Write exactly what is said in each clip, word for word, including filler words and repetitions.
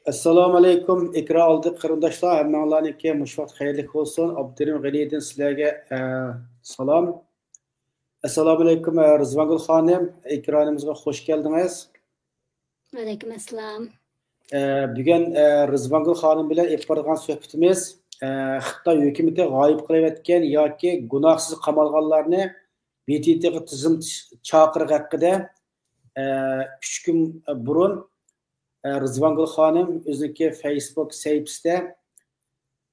ئەسسالامۇئەلەيكۇم، ئېكران ئالدىدىكى قېرىنداشلار، ھەممىڭلارنىڭكى مۇشۇ ۋاقىت خەيرلىك بولسۇن. ئابدۇرېھىم غېنىدىن سىلەرگە، ئە، سالام. ئەسسالامۇئەلەيكۇم، ئە، رىزۋانگۈل خانىم، ئېكرانىمىزغا خوش كەلدىڭىز. ۋەئەلەيكۇم ئەسسالام. ئە، بۈگۈن، ئە، رىزۋانگۈل خانىم بىلەن ئېلىپ بارىدىغان سۆھبىتىمىز، ئە، خىتاي ھۆكۈمىتى غايىب قىلىۋەتكەن ياكى گۇناھسىز قامالغانلارنى ب ت ت غا تىزىم چاقىرىقى ھەققىدە، ئە، ئۈچ كۈن بۇرۇن، ئە، رىزۋانگۈل خانىم ئۆزىنىڭكى فەيسبۇك سەھىپىسىدە،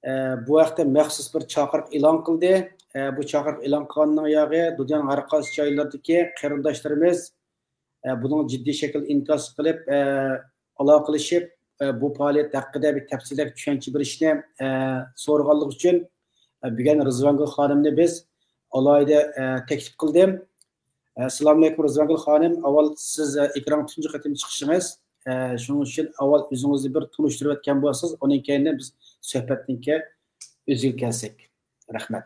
ئە، بۇ ھەقتە مەخسۇس بىر چاقىرىق ئېلان قىلدى. ئە، بۇ چاقىرىق ئېلان قىلغاننىڭ ياغى دۇنيانىڭ ھەر قايسى جايلىرىدىكى قېرىنداشلىرىمىز، ئە، بۇنىڭ جىددىي شەكىلدە ئىنكاس قىلىپ، ئە، ئالاقىلىشىپ، ئە، بۇ پائالىيەت ھەققىدە بىر تەپسىلىي چۈشەنچە بېرىشنى، ئە، سورىغانلىقى ئۈچۈن، ئە، بۈگۈن رىزۋانگۈل خانىمنى بىز ئالاھىدە، ئە، تەكلىپ قىلدىم. ئەسسالامۇئەلەيكۇم، رىزۋانگۈل خانىم. ئاۋۋال سىز، ئە، ئېكرانغا تۇنجى قېتىم چىقىشىڭىز. ئە، شۇنىڭ ئۈچۈن ئاۋۋال ئۆزىڭىزنى بىر تونۇشتۇرۇپ ئۆتكەن بولسىڭىز، ئۇنىڭ كەينىدىن بىز سۆھبەتنىڭكى ئۆزىگە كەلسەك. رەھمەت.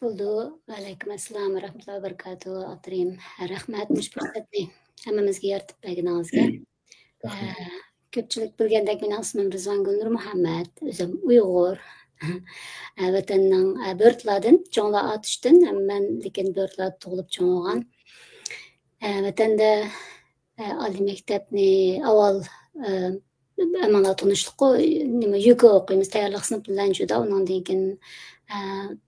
بولدى. ۋەئەلەيكۇم ئەسسالام ۋە رەھمەتۇللاھى ۋە بەرىكاتۇھۇ. ئابدۇرېھىم، رەھمەت مۇشۇ پۇرسەتنى ھەممىمىزگە يارىتىپ بەرگىنىڭىزگە. ئە، كۆپچىلىك بىلگەندەك، مېنىڭ ئىسمىم رىزۋانگۈل نۇرمۇھەممەت، ئۆزۈم ئۇيغۇر. ئە، ۋەتەننىڭ، ئە، بۆرتالاردىن، چوڭلار ئاتۇشتىن، ئەمما مەن لېكىن بۆرتالاردا تۇغۇلۇپ چوڭ بولغان. ئە، ۋەتەندە، ئە، ئالىي مەكتەپنى ئاۋۋال، ئە، ئەمما تونۇشلۇققۇ، نېمە، يۈگە ئوقۇيمىز، تەييارلىق سىنىپى لەنجۇدا، ئۇنىڭدىن كېيىن، ئە،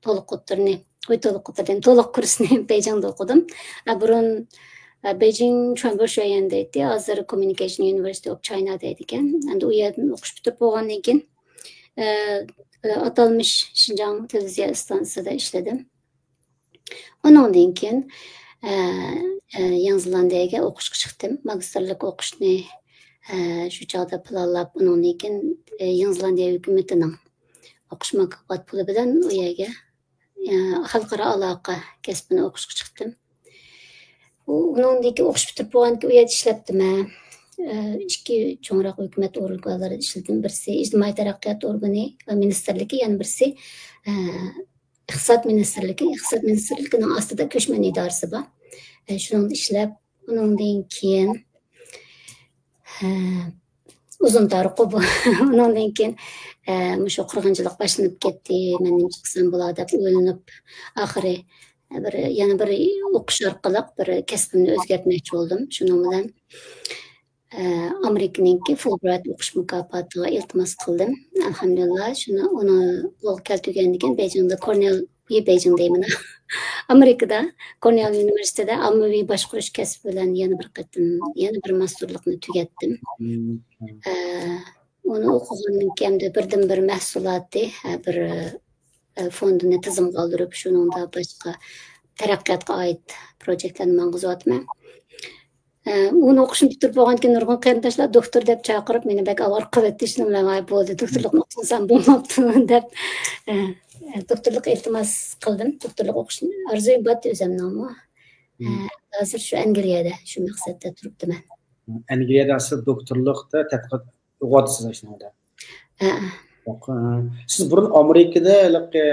تولۇق ئوتتۇرىنى، ۋۇي، تولۇق ئوتتۇرا دېدىم، تولۇق كۇرسنى بېيجىڭدا ئوقۇدۇم. ئە، بۇرۇن، ئە، بېيجىڭ چۈەنبو شۈەيەن دەيتتى، ھازىر Communication University of China دەيدىكەن. ئەمدى ئۇ يەردىن ئوقۇش پۈتتۈرۈپ بولغاندىن كېيىن، ئە، ئە، ئاتالمىش شىنجاڭ تېلېۋىزىيە ئىستانسىسىدا ئىشلىدىم. ئۇنىڭدىن كېيىن، ئە، ئە، يېڭى زېلاندىيەگە ئوقۇشقا چىقتىم. ماگىستىرلىق ئوقۇشنى، ئە، شۇ چاغدا پىلانلاپ، ئۇنىڭدىن كېيىن، ئە، يېڭى زېلاندىيە ھۆكۈمىتىنىڭ ئوقۇش مۇكاپات پۇلى بىلەن ئۇ يەرگە، ئە، خەلقئارا ئالاقە كەسپىنى ئوقۇشقا چىقتىم. ئۇ، ئۇنىڭدىن كېيىن ئوقۇش پۈتتۈرۈپ بولغاندىن كېيىن ئۇ يەردە ئىشلەپتىمەن. ئە، ئىككى چوڭراق ھۆكۈمەت ئورگانلىرىدا ئىشلىدىم. بىرسى ئىجتىمائىي تەرەققىيات ئورگىنى ۋە مىنىستىرلىكى، يەنە بىرسى، ئە، ئىقتىساد مىنىستىرلىكى، ئىقتىساد مىنىستىرلىكىنىڭ ئاستىدا كۆچمەن ئىدارىسى بار. ئە، شۇنىڭدا ئىشلەپ، ئۇنىڭدىن كېيىن، ئە، ئۇزۇن تارىخقۇ بۇ. ئۇنىڭدىن كېيىن، ئە، مۇشۇ قىرغىنچىلىق باشلىنىپ كەتتى، مەن نېمە قىلسام بولا دەپ ئويلىنىپ، ئاخىرى بىر، يەنە بىر ئوقۇش ئارقىلىق بىر كەسپىمنى ئۆزگەرتمەكچى بولدۇم. شۇنىڭ بىلەن ئە، ئامېرىكىنىڭكى فۇلبرايت ئوقۇش مۇكاپاتىغا ئىلتىماس قىلدىم. ئەلھەمدۇلىللا، شۇنى، ئۇنى قولغا كەلتۈرگەندىن كېيىن، بېيجىڭدا كورنېل، ئى، بېيجىڭ دەيمەن، ئامېرىكىدا كورنېل ئۇنىۋېرسىتېتىدا ئاممىۋى باشقۇرۇش كەسپى بىلەن يەنە بىر قېتىم، يەنە بىر ماستېرلىقنى تۈگەتتىم. ئە، ئۇنى ئوقۇغاندىن كېيىن ئەمدى بىردىنبىر مەھسۇلاتى، ئە، بىر، ئە، فوندىنى تىزىمغا ئالدۇرۇپ، شۇنىڭدا باشقا تەرەققىياتقا ئائىت پروجېكتلارنى ماڭغۇزۇۋاتىمەن. ئە، ئۇنى ئوقۇشنى پۈتتۈرۈپ بولغاندىن كېيىن نۇرغۇن قېرىنداشلار دوكتور دەپ چاقىرىپ، مېنى بەك ئاۋارە قىلىۋەتتى. شۇنىڭ بىلەن، ۋاي، بولدى، دوكتورلۇقنى ئوقۇسام بولماپتۇ دەپ، ئە، ئە، دوكتورلۇققا ئىلتىماس قىلدىم. دوكتورلۇق ئوقۇشنى ئارزۇيۇم بارتى ئۆزۈمنىڭمۇ. ئە، ھازىر شۇ ئەنگلىيەدە شۇ مەقسەتتە تۇرۇپتىمەن. ئەنگلىيەدە سىز دوكتورلۇقتا تەتقىقات ئوقۇۋاتىسىز ئاشۇ يەردە؟ ھە. سىز بۇرۇن ئامېرىكىدا ھېلىقى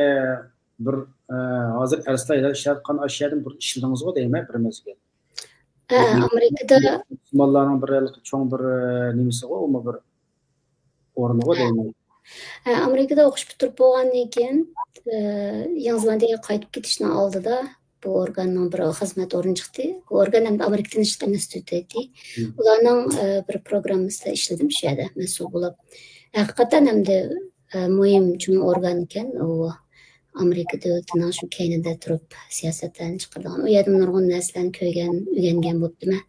بىر، ئە، ھازىر ئەرسلەر ئىشلەۋاتقان ئاشۇ يەردىن بۇرۇن ئىشلىدىڭىزغۇ دەيمەن بىر مەزگىل. ھە، ئامېرىكىدا مۇسۇلمانلارنىڭ بىر ھېلىقى چوڭ بىر، ئە، نېمىسىغۇ، ئۇمۇ بىر ئورنىغۇ دەيمەن. ھە، ئامېرىكىدا ئوقۇش پۈتتۈرۈپ بولغاندىن كېيىن، ئە، يېڭى زېلاندىيەگە قايتىپ كېتىشنىڭ ئالدىدا بۇ ئورگاننىڭ بىر خىزمەت ئورنى چىقتى. بۇ ئورگان ئەمدى ئامېرىكا تىنچلىق ئىنستىتۇتى. مم. ئۇلارنىڭ، ئە، بىر پروگراممىسىدا ئىشلىدىم شۇ يەردە مەسئۇل بولۇپ. ھەقىقەتەن ئەمدى، ئە، مۇھىم چوڭ ئورگان ئىكەن. ئۇ ئامېرىكا دۆلىتىنىڭ شۇ كەينىدە تۇرۇپ سىياسەتلەرنى چىقىرىدىغان. ئۇ يەردىن نۇرغۇن نەرسىلەرنى كۆرگەن، ئۆگەنگەن بوپتىمەن.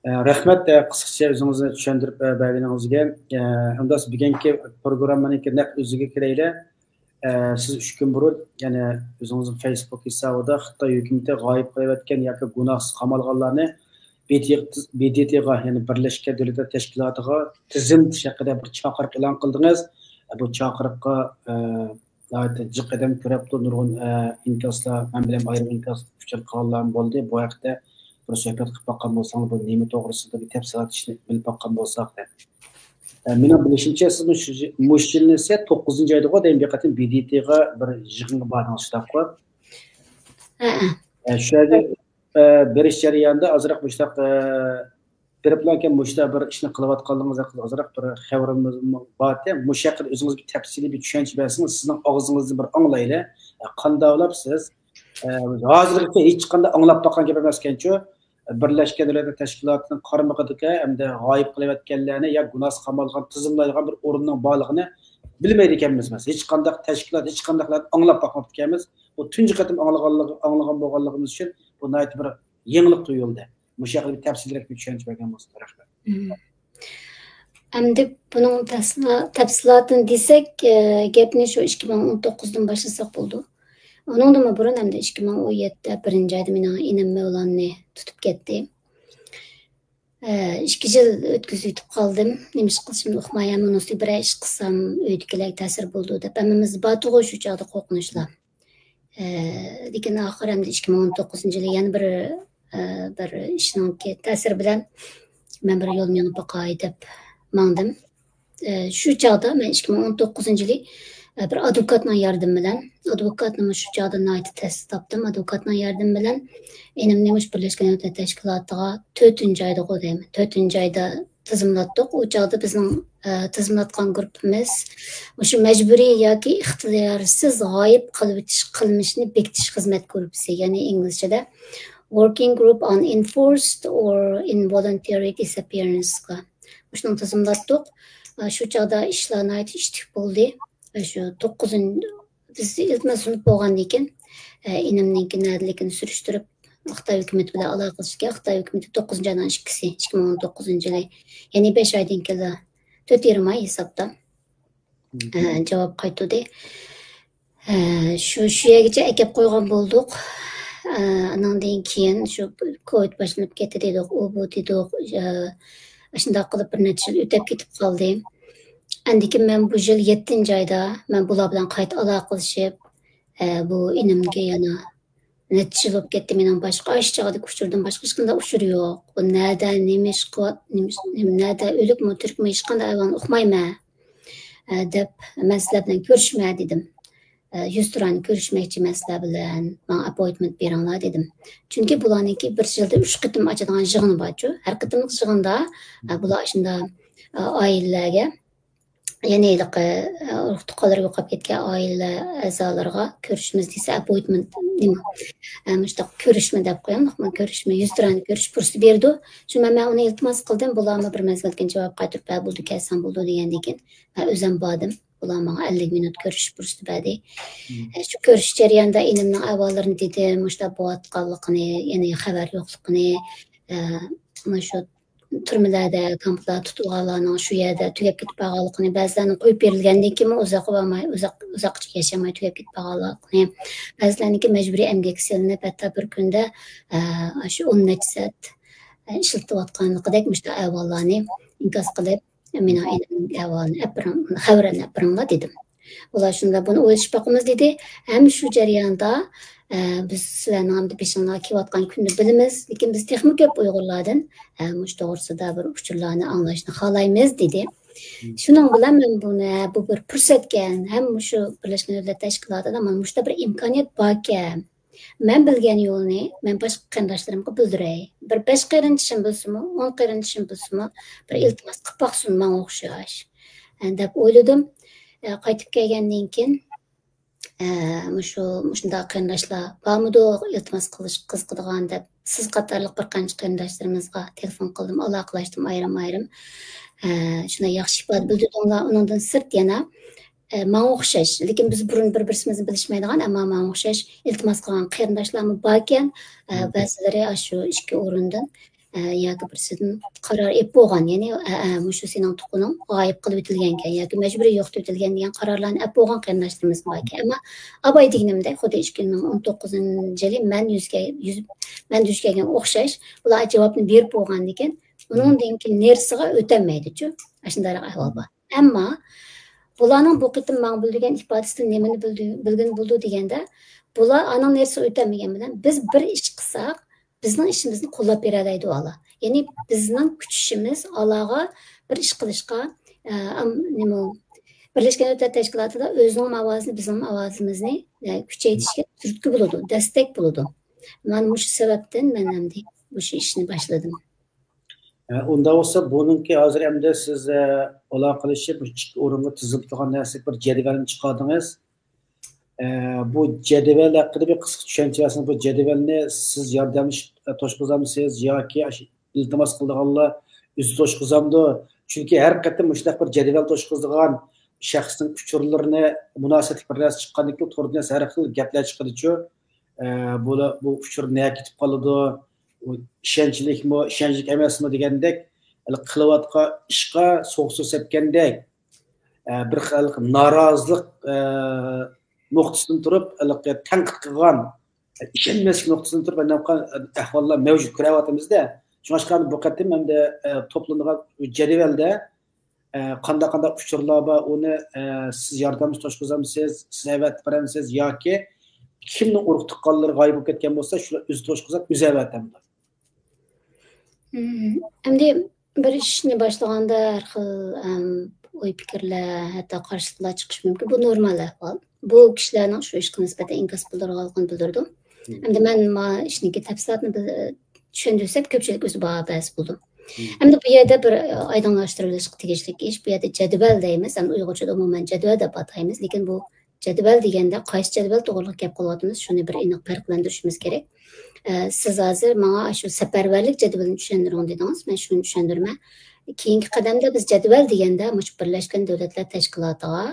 ئە، رەھمەت، ئە، قىسقىچە ئۆزىڭىزنى چۈشەندۈرۈپ، ئە، بەرگىنىڭىزگە. ئە، ئەمدى بۈگۈنكى پروگراممىنىڭكى نەق ئۆزىگە كېلەيلى. ئە، سىز ئۈچ كۈن بۇرۇن، يەنى ئۆزىڭىزنىڭ فېيسبۇك ھېسابىدا خىتاي ھۆكۈمىتى غايىب قىلىۋەتكەن ياكى گۇناھسىز قامالغانلارنى ب ت ت، ب ت ت غا، يەنى بىرلەشكەن دۆلەتلەر تەشكىلاتىغا تىزىم تۇتۇش ھەققىدە بىر چاقىرىق ئېلان قىلدىڭىز. ئە، بۇ چاقىرىققا، ئە، ناھايىتى جىق ئادەم كۆرۈپتۇ، نۇرغۇن، ئە، ئىنكاسلار، مەن بىلەن ئايرىم ئىنكاس ئۇچۇر قىلغانلارمۇ بولدى. بۇ ھەقتە بىر سۆھبەت قىلىپ باققان بولساڭلار، بۇ نېمە توغرىسىدا بىر تەپسىلات ئىشنى بىلىپ باققان بولساق دەپ. ئە، مېنىڭ بىلىشىمچە، سىز مۇشۇ، مۇشۇ يىلنى سە توققۇزىنچى ئايدىغۇ دەيمەن، بىر قېتىم ب د ت غا بىر يىغىنغا باردىڭىز، شۇنداققۇ؟ ھە، ھە. ئە، شۇ يەرگە، ئە، بېرىش جەريانىدا ئازراق مۇشۇنداق، ئە، بېرىپلا كېيىن مۇشۇنداق بىر ئىشنى قىلىۋاتقانلىقىڭىز ھەققىدە ئازراق بىر خەۋىرىمىز بارتى. مۇشۇ ھەققىدە ئۆزىڭىز بىر تەپسىلىي بىر چۈشەنچە بەرسىڭىز، سىزنىڭ ئاغزىڭىزدىن بىر ئاڭلايلى. قانداقلاپ سىز، ئە، ھازىرغىچە ھېچقانداق ئاڭلاپ باققان گەپ ئەمەسكەنچۇ، بىرلەشكەن دۆلەتلەر تەشكىلاتىنىڭ قارمىقىدىكى ھەمدە غايىب قېلىۋەتكەنلەرنى يا گۇناھسىز قامالغان تىزىملايدىغان بىر ئورۇننىڭ بارلىقىنى بىلمەيدىكەنمىز. ھېچقانداق تەشكىلات، ھېچقانداقلارنى ئاڭلاپ باقماپتىكەنمىز. بۇ تۇنجى قېتىم ئاڭلىغانلىق-، ئاڭلىغان بولغانلىقىمىز ئۈچۈن بۇ ناھايىتى بىر يېڭىلىق تۇيۇلدى. مۇشۇ ھەققىدە بىر تەپسىلىيرەك بىر چۈشەنچە بەرگەن بولسىڭىز. رەھمەت. مم. ئەمدى بۇنىڭ تەسلا-، تەپسىلاتىنى دېسەك، ئە، گەپنى شۇ ئىككى مىڭ ئون توققۇزدىن باشلىساق بولىدۇ. ئۇنىڭدىنمۇ بۇرۇن ئەمدى ئىككى مىڭ ئون يەتتە بىرىنچى ئايدا مېنىڭ ئىنىم مەۋلاننى تۇتۇپ كەتتى. ئە، ئىككى يىل ئۆتكۈزۈۋېتىپ قالدىم. نېمە ئىش قىلىشىمنى ئۇقماي، ھەم ئۇنىڭ ئۈستىگە بىرەر ئىش قىلسام، ئۆيدىكىلەرگە تەسىر بولىدۇ دەپ، ھەممىمىزدە بارتىغۇ شۇ چاغدا قورقۇنچلار. ئە، لېكىن ئاخىر ئەمدى ئىككى مىڭ ئون توققۇزىنچى يىلى يەنە بىر، ئە، بىر ئىشنىڭكى تەسىرى بىلەن مەن بىر يول مېڭىپ باقاي دەپ ماڭدىم. ئە، شۇ چاغدا مەن ئىككى مىڭ ئون توققۇزىنچى يىلى، ئە، بىر ئادۋوكاتنىڭ ياردىمى بىلەن، ئادۋوكاتنىمۇ شۇ چاغدا ناھايىتى تەس تاپتىم. ئادۋوكاتنىڭ ياردىمى بىلەن ئىنىمنى مۇشۇ بىرلەشكەن دۆلەتلەر تەشكىلاتىغا تۆتىنچى ئايدىغۇ دەيمەن، تۆتىنچى ئايدا تىزىملاتتۇق. ئۇ چاغدا بىزنىڭ، ئە، تىزىملاتقان گۇرۇپپىمىز مۇشۇ مەجبۇرىي ياكى ئىختىيارسىز غايىب قېلىۋېتىش قىلمىشىنى بېكىتىش خىزمەت گۇرۇپپىسى، يەنى ئىنگلىزچىدە Working Group on Enforced or Involuntary Disappearance قا مۇشۇنىڭ تىزىملاتتۇق. ئە، شۇ چاغدا ئىشلار ناھايىتى ئىشتىك بولدى. ئە، شۇ توققۇزىنچى، بىز ئىلتىماس سۇنۇپ بولغاندىن كېيىن، ئە، ئىنىمنىڭكى نەدىلىكىنى سۈرۈشتۈرۈپ، خىتاي ھۆكۈمىتى بىلەن ئالاقىلىشىشكە، خىتاي ھۆكۈمىتى توققۇزىنچى ئاينىڭ ئىككىسى، ئىككى مىڭ ئون توققۇزىنچى يىلى، يەنى بەش ئايدىن كېيىنلا، تۆت يېرىم ئاي ھېسابتا. ئە، جاۋاب قايتۇردى. ئە، شۇ، شۇ يەرگىچە ئەكەپ قويغان بولدۇق. ئە، ئانىڭدىن كېيىن شۇ كوۋىد باشلىنىپ كەتتى دېدۇق، ئۇ بۇ دېدۇق. ئە، ئاشۇنداق قىلىپ بىر نەچچە يىل ئۆتەپ كېتىپ قالدى. ئاندىن كېيىن مەن بۇ يىل يەتتىنچى ئايدا مەن بۇلار بىلەن قايتا ئالاقىلىشىپ، ئە، بۇ ئىنىمگە يەنە نەچچە يىل بولۇپ كەتتى مېنىڭ باشقا ئاشۇ چاغدىكى ئۇچۇردىن باشقا ھېچقانداق ئۇچۇر يوق. بۇ نەدە، نېمە ئىش قىلىۋات-، نېمە ئىش، نېمە، نەدە، ئۆلۈكمۇ، تىرىكمۇ، ھېچقانداق ئەھۋالنى ئۇقمايمەن، ئە، دەپ مەن سىلەر بىلەن كۆرۈشمە دېدىم. ئە، يۈزتۇرانە كۆرۈشمەكچى مەن سىلەر بىلەن، ماڭا ئاپوينتمېنت بېرىڭلار دېدىم. چۈنكى بۇلارنىڭكى بىر يىلدا ئۈچ قېتىم ئاچىدىغان يىغىنى بارچۇ. ھەر قېتىملىق يىغىندا، ئە، بۇلار ئاشۇنداق، ئە، ئائىلىلەرگە يەنە ھېلىقى، ئە، ئۇرۇق-تۇغقانلىرى يوقاپ كەتكەن ئائىلە ئەزالىرىغا كۆرۈشىمىز دېسە، ئاپوينتمېنت، نېمە، ئە، مۇشۇنداق كۆرۈشمە دەپ قويايلى، كۆرۈشمە، يۈزتۇرانە كۆرۈش پۇرسىتى بېرىدۇ. شۇ مەن، مەن ئۇنى ئىلتىماس قىلدىم، بۇلارمۇ بىر مەزگىلدىن كېيىن جاۋاب قايتۇرۇپ، ھە، بولدى، كەلسەڭ بولىدۇ دېگەندىن كېيىن، مەن ئۆزۈم باردىم. بۇلار ماڭا ئەللىك مىنۇت كۆرۈش پۇرسىتى بەردى. ئە، شۇ كۆرۈش جەريانىدا ئىنىمنىڭ ئەھۋاللىرىنى دېدىم، مۇشۇنداق بولۇۋاتقانلىقىنى، يەنە خەۋەر يوقلۇقىنى، ئە، مانا شۇ تۈرمىلەردە، كامپلاردا تۇتۇلغانلارنىڭ شۇ يەردە تۈگەپ كېتىپ بارغانلىقىنى، بەزىلەرنىڭ قويۇپ بېرىلگەندىن كېيىنمۇ ئۇزاققا بارماي، ئۇزاق، ئۇزاققىچە ياشىماي تۈگەپ كېتىپ بارغانلىقىنى، بەزىلەرنىڭكى مەجبۇرىي ئەمگەككە سېلىنىپ، ھەتتا بىر كۈندە، ئە، شۇ ئون نەچچە سائەت، ئە، ئىشلىتىۋاتقانلىقىدەك مۇشۇنداق ئەھۋاللارنى ئىنكاس قىلىپ، مېنىڭ ئىنىمنىڭ ئەھۋالىنى ئەپ بېرىڭ، خەۋىرىنى ئەپ بېرىڭلار دېدىم. ئۇلار شۇنداق، بۇنى ئويلىشىپ باقىمىز دېدى. ھەم شۇ جەرياندا، ئە، بىز سىلەرنىڭ ئەمدى بېشىڭلارغا كېلىۋاتقان كۈننى بىلىمىز، لېكىن بىز تېخىمۇ كۆپ ئۇيغۇرلاردىن، ئە، مۇشۇ توغرىسىدا بىر ئۇچۇرلارنى ئاڭلاشنى خالايمىز دېدى. شۇنىڭ بىلەن مەن بۇنى، ھە، بۇ بىر پۇرسەتكەن، ھەم مۇشۇ بىرلەشكەن دۆلەتلەر تەشكىلاتىدا مانا مۇشۇنداق بىر ئىمكانىيەت باركەن. مەن بىلگەن يولنى مەن باشقا قېرىنداشلىرىمغا بىلدۈرەي. بىر بەش قېرىندىشىم بىلسىمۇ، ئون قېرىندىشىم بىلسىمۇ، بىر ئىلتىماس قىلىپ باقسۇن ماڭا ئوخشاش، ئە، دەپ ئويلىدىم. ئە، قايتىپ كەلگەندىن كېيىن، ئە، مۇشۇ، مۇشۇنداق قېرىنداشلار بارمىدۇ، ئىلتىماس قىلىش قىزىقىدىغان دەپ، سىز قاتارلىق بىر قانچە قېرىنداشلىرىمىزغا تېلېفون قىلدىم، ئالاقىلەشتىم ئايرىم-ئايرىم. ئە، شۇنداق ياخشى ئىپادە بىلدۈردۈڭلار. ئۇنىڭدىن سىرت يەنە ئە، ماڭا ئوخشاش، لېكىن بىز بۇرۇن بىر-بىرسىمىزنى بىلىشمەيدىغان، ئەمما ماڭا ئوخشاش ئىلتىماس قىلغان قېرىنداشلارمۇ باركەن. ئە، بەزىلىرى ئاشۇ ئىككى ئورۇندىن، ئە، ياكى بىرسىدىن قارار ئېلىپ بولغان، يەنى، ئە، ئە، مۇشۇ سېنىڭ تۇغقىنىڭ غايىب قىلىۋېتىلگەنكەن ياكى مەجبۇرىي يوقىتىۋېتىلگەن دېگەن قارارلارنى ئېلىپ بولغان قېرىنداشلىرىمىز باركەن. ئەمما ئاۋاي دېگىنىمدەك، خۇددى ئىككى مىڭ ئون توققۇزىنچى يىلى مەن يۈز كە-، يۈز، مەن دۇچ كەلگەن ئوخشاش، ئۇلار جاۋابنى بېرىپ بولغاندىكىن، ئۇنىڭدىن كېيىن نېرىسىغا ئۆتەلمەيدىچۇ. ئاشۇنداق ئەھۋال بار. ئەمما بۇلارنىڭ بۇ قېتىم ماڭا بىلدۈرگەن ئىپادىسىدىن نېمىنى بىلدى-، بىلگىلى بولىدۇ دېگەندە، بۇلار ئانىڭ نېرىسىغا ئۆتەلمىگەن بىلەن، بىز بىر ئىش قىلساق، بىزنىڭ ئىشىمىزنى قوللاپ بېرەلەيدۇ ئالا. يەنى بىزنىڭ كۈچىشىمىز ئالاغا بىر ئىش قىلىشقا، ئە، ئەم، نېمە، بىرلەشكەن دۆلەتلەر تەشكىلاتىدا ئۆزىنىڭ ئاۋازىنى، بىزنىڭ ئاۋازىمىزنى، ئە، كۈچەيتىشكە تۈرتكە بولىدۇ، دەستەك بولىدۇ. مانا مۇشۇ سەۋەبتىن مەن ئەمدى مۇشۇ ئىشنى باشلىدىم. ئە، ئۇنداق بولسا، بۇنىڭكى ھازىر ئەمدى سىز، ئە، ئالاقىلىشىپ، مۇشۇ ئىككى ئورۇنغا تىزىلىپ تۇرغان نەرسە بىر جەدۋەلنى چىقاردىڭىز. ئە، بۇ جەدۋەل ھەققىدە بىر قىسقىچە چۈشەنچە بەرسىڭىز، بۇ جەدۋەلنى سىز ياردەملىشىپ، ئە، توشقۇزامسىز ياكى ئاشۇ ئىلتىماس قىلىدىغانلار ئۆزى توشقۇزامدۇ؟ چۈنكى ھەر قېتىم مۇشۇنداق بىر جەدۋەل توشقۇزىدىغان شەخسنىڭ ئۇچۇرلىرىنى مۇناسىۋەتلىك بىر نەرسە چىققاندىن كېيىن، توردىن ھەر خىل گەپلەر چىقىدىچۇ. ئە، بۇلار، بۇ ئۇچۇر نەگە كېتىپ قالىدۇ؟ ئۇ ئىشەنچلىكمۇ، ئىشەنچلىك ئەمەسمۇ دېگەندەك، ھېلىقى قىلىۋاتقان ئىشقا سوغۇق سۇ سەپكەندەك، ئە، بىر خىل نارازىلىق، ئە، نۇقتىسىدىن تۇرۇپ، ھېلىقى تەنقىد قىلغان، ئىشەنمەسلىك نۇقتىسىدىن تۇرۇپ، ئەنە بۇ ئەھۋاللار مەۋجۇت كۆرۈۋاتىمىز-دە. شۇڭلاشقا بۇ قېتىم ئەمدى، ئە، توپلىنىدىغان جەدۋەلدە، ئە، قانداق، قانداق ئۇچۇرلار بار، ئۇنى، ئە، سىز ياردەمچى توشقۇزامسىز، سىز ئەۋەتىپ بېرەمسىز ياكى كىمنىڭ ئۇرۇق تۇغقانلىرى غايىب بولۇپ كەتكەن بولسا، شۇلار ئۆزى توشقۇزۇپ، ئۆزى ئەۋەتەمدۇ؟ مم. ئەمدى بىر ئىشنى باشلىغاندا ھەر خىل، ئەم، ئوي پىكىرلەر، ھەتتا قارشىلىقلار چىقىشى مۇمكىن. بۇ نورمال ئەھۋال. بۇ كىشىلەرنىڭ شۇ ئىشقا نىسبەتەن ئىنكاس بىلدۈرىدىغانلىقىنى بىلدۈرىدۇ. مم. ئەمدى مەن ما ئىشنىڭكى تەپسىلاتىنى بىل-، چۈشەندۈرسەم، كۆپچىلىك ئۆزى باھا بەرسە بولىدۇ. مم. ئەمدى بۇ يەردە بىر، ئە، ئايدىڭلاشتۇرۇلۇشقا تېگىشلىك ئىش. بۇ يەردە جەدۋەل دەيمىز، ئەمدى ئۇيغۇرچىدا ئومۇمەن جەدۋەل دەپ ئاتايمىز، لېكىن بۇ جەدۋەل دېگەندە قايسى جەدۋەل توغرىلىق گەپ قىلىۋاتىمىز، شۇنى بىر ئېنىق پەرقلەندۈرۈشىمىز كېرەك. ئە، سىز ھازىر ماڭا ئاشۇ سەپەرۋەرلىك جەدۋىلىنى چۈشەندۈرۈڭ دېدىڭىز، مەن شۇنى چۈشەندۈرىمەن. كېيىنكى قەدەمدە بىز جەدۋەل دېگەندە مۇشۇ بىرلەشكەن دۆلەتلەر تەشكىلاتىغا،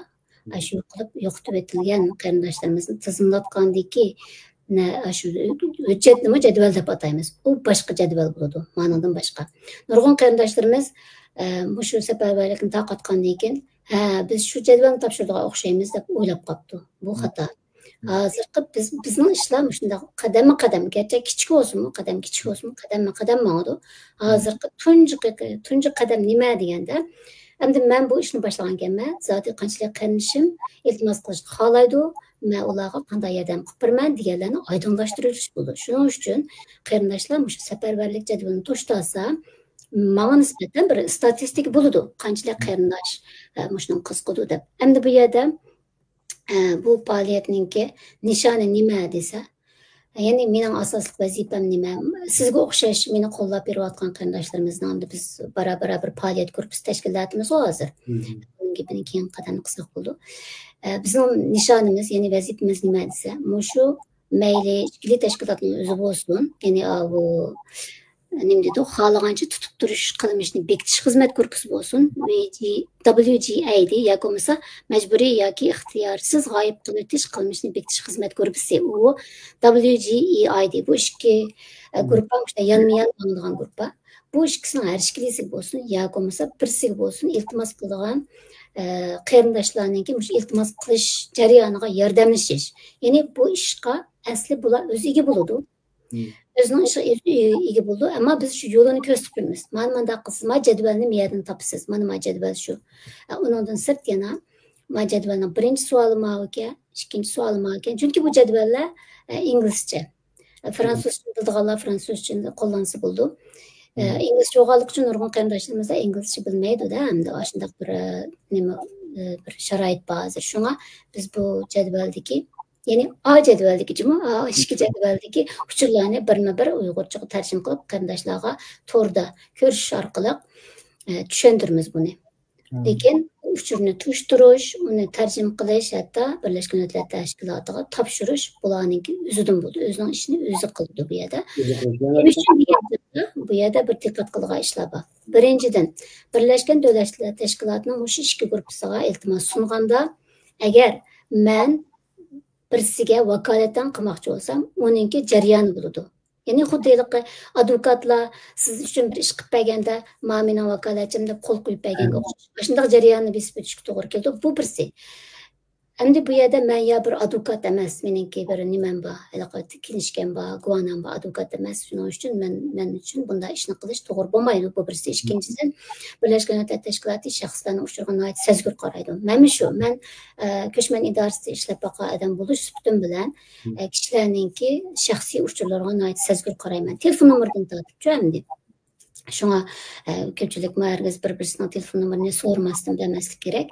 ئە، شۇ قىلىپ يوقىتىۋېتىلگەن قېرىنداشلىرىمىزنى تىزىملاتقاندىكى، نە، ئاشۇ ھۆججەتنىمۇ جەدۋەل دەپ ئاتايمىز. ئۇ باشقا جەدۋەل بولىدۇ، مانىڭدىن باشقا. نۇرغۇن قېرىنداشلىرىمىز، ئە، مۇشۇ سەپەرۋەرلىكنى تارقاتقاندىن كېيىن، ھە، بىز شۇ جەدۋەلنى تاپشۇرىدىغان ئوخشايمىز دەپ ئويلاپ قاپتۇ. بۇ خاتا. ھازىرقى بىز، بىزنىڭ ئىشلار مۇشۇنداق قەدەممۇ قەدەم، گەرچە كىچىك بولسىمۇ، قەدەم كىچىك بولسىمۇ، قەدەممۇ قەدەم ماڭىدۇ. ھازىرقى تۇنجى قېقى-، تۇنجى قەدەم نېمە دېگەندە، ئەمدى مەن بۇ ئىشنى باشلىغانكەنمەن، زادى قانچىلىك قېرىندىشىم ئىلتىماس قىلىشنى خالايدۇ، مەن ئۇلارغا قانداق ياردەم قىلىپ بېرىمەن دېگەنلەرنى ئايدىڭلاشتۇرۇش بولىدۇ. شۇنىڭ ئۈچۈن قېرىنداشلار مۇشۇ سەپەرۋەرلىك جەدۋىلىنى توشتالسا، ماڭا نىسبەتەن بىر ئىستاتىستىكا بولىدۇ، قانچىلىك قېرىنداش، ئە، مۇشۇنىڭغا قىزىقىدۇ دەپ. ئەمدى بۇ يەردە، ئە، بۇ پائالىيەتنىڭكى نىشانى نېمە دېسە، يەنى مېنىڭ ئاساسلىق ۋەزىپەم نېمە؟ سىزگە ئوخشاش مېنى قوللاپ بېرىۋاتقان قېرىنداشلىرىمىزنىڭ ئەمدى بىز بارا-بارا بىر پائالىيەت گۇرۇپپىسى تەشكىللەۋاتىمىزغۇ ھازىر. مم. بۇنىڭ گېپىنى كېيىن قەدەمدە قىلساق بولىدۇ. ئە، بىزنىڭ نىشانىمىز، يەنى ۋەزىپىمىز نېمە دېسە، مۇشۇ مەيلى ئىچكىلىك تەشكىلاتنىڭ ئۆزى بولسۇن، يەنى ئاۋۇ نېمە دېدۇق، خالىغانچە تۇتۇپ تۇرۇش قىلمىشىنى بېكىتىش خىزمەت گۇرۇپپىسى بولسۇن، ۋى جى، دەبلىيۇ جى ئەي دى ياكى بولمىسا مەجبۇرىي ياكى ئىختىيارسىز غايىب قىلىۋېتىش قىلمىشىنى بېكىتىش خىزمەت گۇرۇپپىسى، ئۇ دەبلىيۇ جى ئى ئاي دى. بۇ ئىككى، ئە، مم. گۇرۇپپا مۇشۇنداق يانمۇ يان ماڭىدىغان گۇرۇپپا. بۇ ئىككىسىنىڭ ھەر ئىككىلىسىگە بولسۇن ياكى بولمىسا بىرسىگە بولسۇن، ئىلتىماس قىلىدىغان، ئە، قېرىنداشلارنىڭكى مۇشۇ ئىلتىماس قىلىش جەريانىغا ياردەملىشىش. يەنى بۇ ئىشقا ئەسلى بۇلار ئۆزى ئىگە بولىدۇ. مم. ئۆزىنىڭ ئىشىغا ئۆزى ئىگە بولىدۇ، ئەمما بىز شۇ يولىنى كۆرسىتىپ قويىمىز. مانا مانداق قىلسىز، ما جەدۋەلنى ما يەردىن تاپىسىز، مانا ما جەدۋەل شۇ. ئە، ئۇنىڭدىن سىرت يەنە ما جەدۋەلنىڭ بىرىنچى سوئالى ماۋۇكەن، ئىككىنچى سوئالى ماۋۇكەن. چۈنكى بۇ جەدۋەللەر، ئە، ئىنگلىزچە. ئە، مم. فرانسۇزچىنى بىلىدىغانلار فرانسۇزچىنى قوللانسا بولىدۇ. ئە، مم. ئىنگلىزچە بولغانلىقى ئۈچۈن نۇرغۇن قېرىنداشلىرىمىز ئىنگلىزچە بىلمەيدۇ-دە، ئەمدى ئاشۇنداق بىر، ئە، نېمە، ئە، بىر شارائىت بار ھازىر. شۇڭا بىز بۇ جەدۋەلدىكى يەنى ئا جەدۋەلدىكى جۇمۇ، ئا ئىككى جەدۋەلدىكى ئۇچۇرلارنى بىرمۇ بىر ئۇيغۇرچىغا تەرجىمە قىلىپ، قېرىنداشلارغا توردا كۆرۈشۈش ئارقىلىق، ئە، چۈشەندۈرىمىز بۇنى. مم. لېكىن ئۇچۇرنى توشتۇرۇش، ئۇنى تەرجىمە قىلىش، ھەتتا بىرلەشكەن دۆلەتلەر تەشكىلاتىغا تاپشۇرۇش بۇلارنىڭكى ئۆزىدىن بولىدۇ. ئۆزىنىڭ ئىشىنى ئۆزى قىلىدۇ بۇ يەردە. ئۆزى قىلىدۇ. نېمە ئۈچۈن دېگەندە، بۇ يەردە بىر دىققەت قىلىدىغان ئىشلار بار. بىرىنچىدىن، بىرلەشكەن دۆلەتلەر تەشكىلاتىنىڭ مۇشۇ ئىككى گۇرۇپپىسىغا ئىلتىماس سۇنغاندا، ئەگەر مەن بىرسىگە ۋاكالىتەن قىلماقچى بولسام، ئۇنىڭكى جەريانى بولىدۇ. يەنى خۇددى ھېلىقى ئادۋوكاتلار سىز ئۈچۈن بىر ئىش قىلىپ بەرگەندە، ما مېنىڭ ۋاكالەتچىم دەپ قول قويۇپ بەرگەنگە ئوخشاش. ئاشۇنداق جەرياننى بېسىپ ئۆتۈشكە توغرا كېلىدۇ. بۇ بىرسى. ئەمدى بۇ يەردە مەن يا بىر ئادۋوكات ئەمەس، مېنىڭكى بىر نېمەم بار، ھېلىقى كىنىشكام بار، گۇۋاھنامە بار، ئادۋوكات ئەمەس. شۇنىڭ ئۈچۈن مەن، مەن ئۈچۈن بۇنداق ئىشنى قىلىش توغرا بولمايدۇ. بۇ بىرسى. ئىككىنچىدىن، بىرلەشكەن دۆلەتلەر تەشكىلاتى شەخسلەرنىڭ ئۇچۇرىغا ناھايىتى سەزگۈر قارايدۇ. مەنمۇ شۇ، مەن، ئە، كۆچمەن ئىدارىسىدە ئىشلەپ باققان ئادەم بولۇش سۈپىتىم بىلەن، ئە، كىشىلەرنىڭكى شەخسىي ئۇچۇرلىرىغا ناھايىتى سەزگۈر قارايمەن. تېلېفون نومۇرىدىن تارتىپچۇ ئەمدى. شۇڭا، ئە، كۆپچىلىكمۇ ھەرگىز بىر-بىرسىنىڭ تېلېفون نومۇرىنى سورىماستىن بەرمەسلىك كېرەك.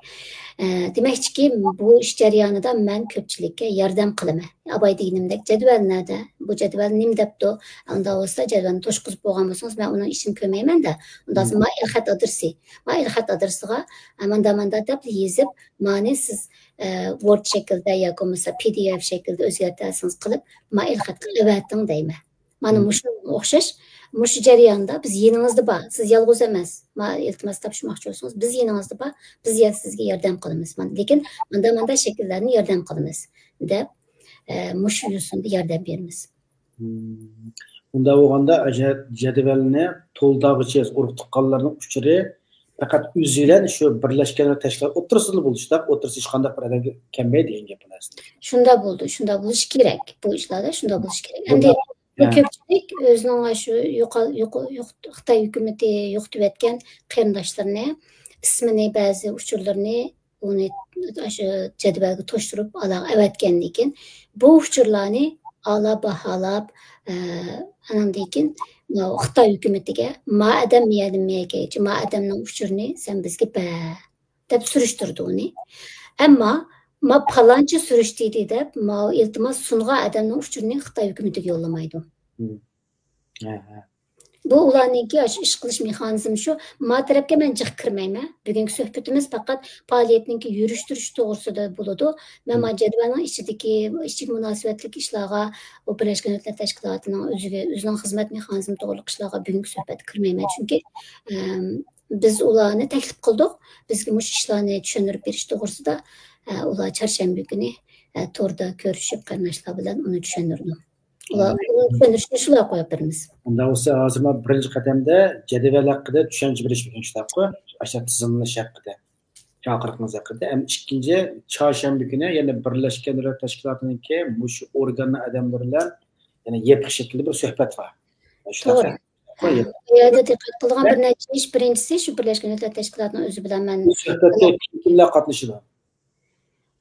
ئە، دېمەكچىكى، بۇ ئىش جەريانىدا مەن كۆپچىلىككە ياردەم قىلىمەن. ئاباي دېگىنىمدەك جەدۋەل نەدە؟ بۇ جەدۋەل نېمە دەپتۇ؟ ئۇنداق بولسا جەدۋەلنى توشقۇزۇپ بولغان بولسىڭىز، مەن ئۇنىڭ ئىچىنى كۆرمەيمەن-دە. ئۇنداق بولسا ما ئېلخەت ئادرېسى. ما ئېلخەت ئادرېسىغا، ئە، ماندا-ماندا دەپ يېزىپ، مانى سىز، ئە، ۋورد شەكلىدە ياكى بولمىسا پى دى ئېف شەكلىدە ئۆزگەرتەلىسىڭىز قىلىپ، ما ئېلخەتكە ئەۋەتىڭ دەيمەن. مانا مۇشۇنىڭغا ئوخشاش، مۇشۇ جەرياندا بىز يېنىڭىزدا بار، سىز يالغۇز ئەمەس. ما ئىلتىماس تاپشۇرماقچى بولسىڭىز، بىز يېنىڭىزدا بار، بىز يا-، سىزگە ياردەم قىلىمىز. مانا، لېكىن ماندا-ماندا شەكىللەرنى ياردەم قىلىمىز، دەپ، ئە، مۇشۇ يوسۇندا ياردەم بېرىمىز. مم. ئۇنداق بولغاندا، جە-، جەدۋەلنى تولدۇرغۇچى ئۇرۇق تۇغقانلارنىڭ ئۇچۇرى پەقەت ئۆزى بىلەن شۇ بىرلەشكەن تەشكىلات ئوتتۇرىسىدا بولۇشتا، ئوتتۇرىسى ھېچقانداق بىر ئادەمگە كەلمەيدۇ دېگەن گەپ بۇ نەرسە. شۇنداق بولىدۇ، شۇنداق بولۇشى كېرەك. بۇ ئىشلاردا شۇنداق بولۇشى كېرەك. ئەمدى بۇ ھە. كۆپچىلىك ئۆزىنىڭ شۇ يوقال-، يوق-، يوق-، خىتاي ھۆكۈمىتى يوقىتىۋەتكەن قېرىنداشلىرىنى، ئىسمىنى، بەزى ئۇچۇرلىرىنى، ئۇنى شۇ جەدۋەلگە توشتۇرۇپ ئالاغا ئەۋەتكەندىن كېيىن، بۇ ئۇچۇرلارنى ئالا باھالاپ، ئە، ئاناندىن كېيىن خىتاي ھۆكۈمىتىگە، ما ئادەم مىيەدىن مىيەگەيچە، ما ئادەمنىڭ ئۇچۇرىنى سەن بىزگە بەر، دەپ سۈرۈشتۈرىدۇ ئۇنى. ئەمما ما پالانچى سۈرۈشتۈردى دەپ، ما ئىلتىماس سۇنغان ئادەمنىڭ ئۇچۇرىنى خىتاي ھۆكۈمىتىگە يوللىمايدۇ. مم. ھە، ھە. بۇ ئۇلارنىڭكى ئاشۇ ئىش قىلىش مېخانىزمى شۇ. ما تەرەپكە مەن جىق كىرمەيمەن. بۈگۈنكى سۆھبىتىمىز پەقەت پائالىيەتنىڭكى يۈرۈشتۈرۈشى توغرىسىدا بولىدۇ. مەن مم. ما جەدۋەلنىڭ ئىچىدىكى، ئىچىگە مۇناسىۋەتلىك ئىشلارغا، ئۇ بىرلەشكەن دۆلەتلەر تەشكىلاتىنىڭ ئۆزىگە، ئۆزىنىڭ خىزمەت مېخانىزمى توغرىلىق ئىشلارغا بۈگۈنكى سۆھبەتتە كىرمەيمەن. چۈنكى، ئەم، بىز ئۇلارنى تەكلىپ قىلدۇق، بىزگە مۇشۇ ئىشلارنى چۈشەندۈرۈپ بېرىش توغرىسىدا، ئە، ئۇلار چارشەنبە كۈنى، ئە، توردا كۆرۈشۈپ، قېرىنداشلار بىلەن ئۇنى چۈشەندۈردۇم. ئۇلار، ئۇنى چۈشەندۈرۈشنى شۇلار قويۇپ بېرىمىز. ئۇنداق بولسا، ھازىر مانا بىرىنچى قەدەمدە جەدۋەل ھەققىدە چۈشەنچە بېرىش بولغان ئىش دەپقۇ، ئاشۇ تىزىملاش ھەققىدە، چاقىرىقىڭىز ھەققىدە. ھەم ئىككىنچى، چارشەنبە كۈنى يەنە بىرلەشكەن دۆلەت تەشكىلاتىنىڭكى مۇشۇ ئورگاننىڭ ئادەملىرى بىلەن يەنە يېپىق شەكىلدە بىر سۆھبەت بار. شۇنداق توغرا. بۇ يەردە دىققەت قىلىدىغان بىر نەچچە ئىش. بىرىنچىسى، شۇ بىرلەشكەن دۆلەتلەر تەشكىلاتىنىڭ ئۆزى بىلەن مەن بۇ سۆھبەتتە كىم، كىملەر قاتنىشىدۇ؟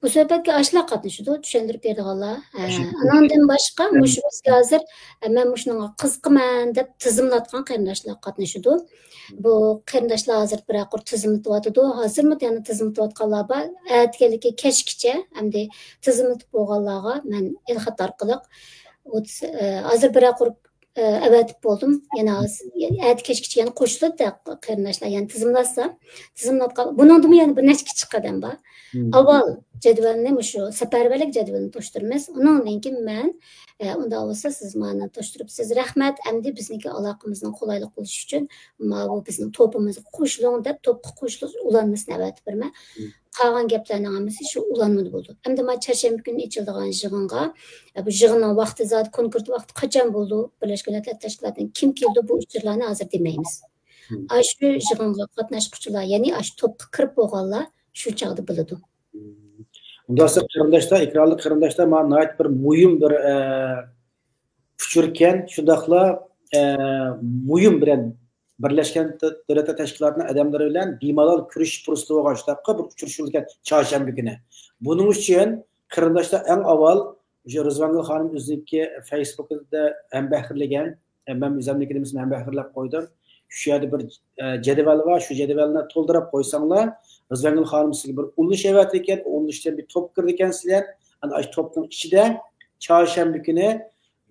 بۇ سۆھبەتكە ئاشۇلار قاتنىشىدۇ، چۈشەندۈرۈپ بېرىدىغانلار. ھە، ئاشۇ ئاناندىن باشقا، ھە. مۇشۇ بىزگە ھازىر، ھە، مەن مۇشۇنىڭغا قىزىقىمەن دەپ تىزىملاتقان قېرىنداشلار قاتنىشىدۇ. بۇ قېرىنداشلار ھازىر بىرەر قۇر تىزىملىتىۋاتىدۇ. ھازىرمۇ يەنە تىزىملىتىۋاتقانلار بار. ئەتىگەنلىكى كەچكىچە ئەمدى تىزىملىتىپ بولغانلارغا مەن ئېلخەت ئارقىلىق ئوتتۇز، ئە، ھازىر بىرەر قۇر ئە، ئەۋەتىپ بولدۇم. يەنە ھازىر، ئەتە كەچكىچە يەنە قوشۇلىدۇ-دە، قېرىنداشلار يەنە تىزىملاتسا، تىزىملاتقان، بۇنىڭدىمۇ يەنە بىر نەچچە كىچىك قەدەم بار. مم. ئاۋۋال جەدۋەلنى، مۇشۇ سەپەرۋەرلىك جەدۋىلىنى توشتۇرىمىز. ئۇنىڭدىن كېيىن مەن، ئە، ئۇنداق بولسا سىز مانا توشتۇرۇپسىز. رەھمەت. ئەمدى بىزنىڭكى ئالاقىمىزنىڭ قولايلىق بولۇشى ئۈچۈن، ماۋۇ بىزنىڭ توپىمىزغا قوشۇلۇڭ دەپ، توپقا قوشۇلۇش ئۇلانمىسىنى ئەۋەتىپ بېرىمەن. مم. قالغان گەپلەرنىڭ ھەممىسى شۇ ئۇلانمىدا بولىدۇ. ئەمدى مانا چارشەنبە كۈنى ئېچىلىدىغان يىغىنغا، ئە، بۇ يىغىننىڭ ۋاقتى زادى، كونكرېت ۋاقتى قاچان بولىدۇ، بىرلەشكەن دۆلەتلەر تەشكىلاتىدىن كىم كېلىدۇ، بۇ ئۇچۇرلارنى ھازىر دېمەيمىز. مم. ئاشۇ يىغىنغا قاتناشقۇچىلار، يەنى ئاشۇ توپقا كىرىپ بولغانلار شۇ چاغدا بىلىدۇ. مم. ئۇنداق بولسا قېرىنداشلار، ئېكرانلىق قېرىنداشلار، مانا ناھايىتى بىر مۇھىم بىر، ئە، ئۇچۇركەن، شۇنداقلا، ئە، مۇھىم بىر بىرلەشكەن دۆلەتلەر تەشكىلاتىنىڭ ئادەملىرى بىلەن بىمالال كۆرۈشۈش پۇرسىتى بولغان شۇنداققۇ بىر ئۇچرىشىۋاتقان چارشەنبە كۈنى. بۇنىڭ ئۈچۈن قېرىنداشلار ئەڭ ئاۋۋال شۇ رىزۋانگۈل خانىم ئۆزىنىڭكى فېيسبۇكىدا ھەمبەھىرلىگەن، مەن ئۆزۈمنىڭكىدە ھەمبەھىرلەپ قويدۇم. شۇ يەردە بىر، ئە، جەدۋەل بار، شۇ جەدۋەلنى تولدۇرۇپ قويساڭلار، رىزۋانگۈل خانىم سىزگە بىر ئۇلىنىش ئەۋەتىدىكەن، ئۇ ئۇلىنىشتىن بىر توپ كىرىدىكەن سىلەر. ئەنە ئاشۇ توپنىڭ ئىچىدە چارشەنبە كۈنى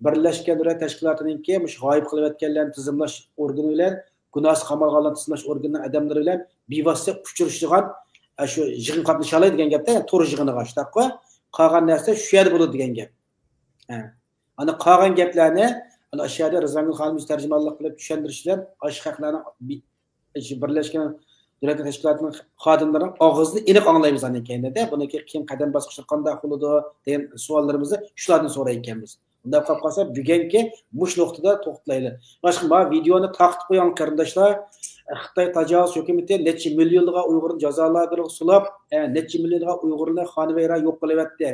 بىرلەشكەن دۆلەت تەشكىلاتىنىڭكى مۇشۇ غايىب قېلىۋەتكەنلەرنى تىزىملاش ئورگىنى بىلەن گۇناھسىز قامالغانلارنى تىزىملاش ئورگىنىنىڭ ئادەملىرى بىلەن بىۋاسىتە ئۇچرىشىدىغان، ئە، شۇ يىغىن قاتنىشالاي دېگەن گەپتە، تور يىغىنىغا شۇنداققۇ. قالغان نەرسە شۇ يەردە بولىدۇ دېگەن گەپ. ھە. ئانا قالغان گەپلەرنى، ئانا ئاشۇ يەردە رىزۋانگۈل خانىم ئۆزى تەرجىمانلىق قىلىپ چۈشەندۈرۈش بىلەن ئاشۇ خەقلەرنىڭ بى-، شۇ بىرلەشكەن دۆلەتلەر تەشكىلاتىنىڭ خادىملىرىنىڭ ئاغزىدىن ئېنىق ئاڭلايمىز ئاندىن كېيىن-دە، بۇنىڭكى كېيىن قەدەم باسقۇچلىرى قانداق بولىدۇ دېگەن سوئاللىرىمىزنى شۇلاردىن سورايدىكەنمىز. ئۇنداق قىلىپ قالسا، بۈگۈنكى مۇشۇ نۇقتىدا توختىلايلى. باشقا ما ۋىدېئونى تارقىتىپ قويۇڭ، قېرىنداشلار. خىتاي تاجاۋۇز ھۆكۈمىتى نەچچە مىليونلىغان ئۇيغۇرنى جازا لاگېرىغا سولاپ، ئە، نەچچە مىليونلىغان ئۇيغۇرنى خانىۋەيران يوق قىلىۋەتتى.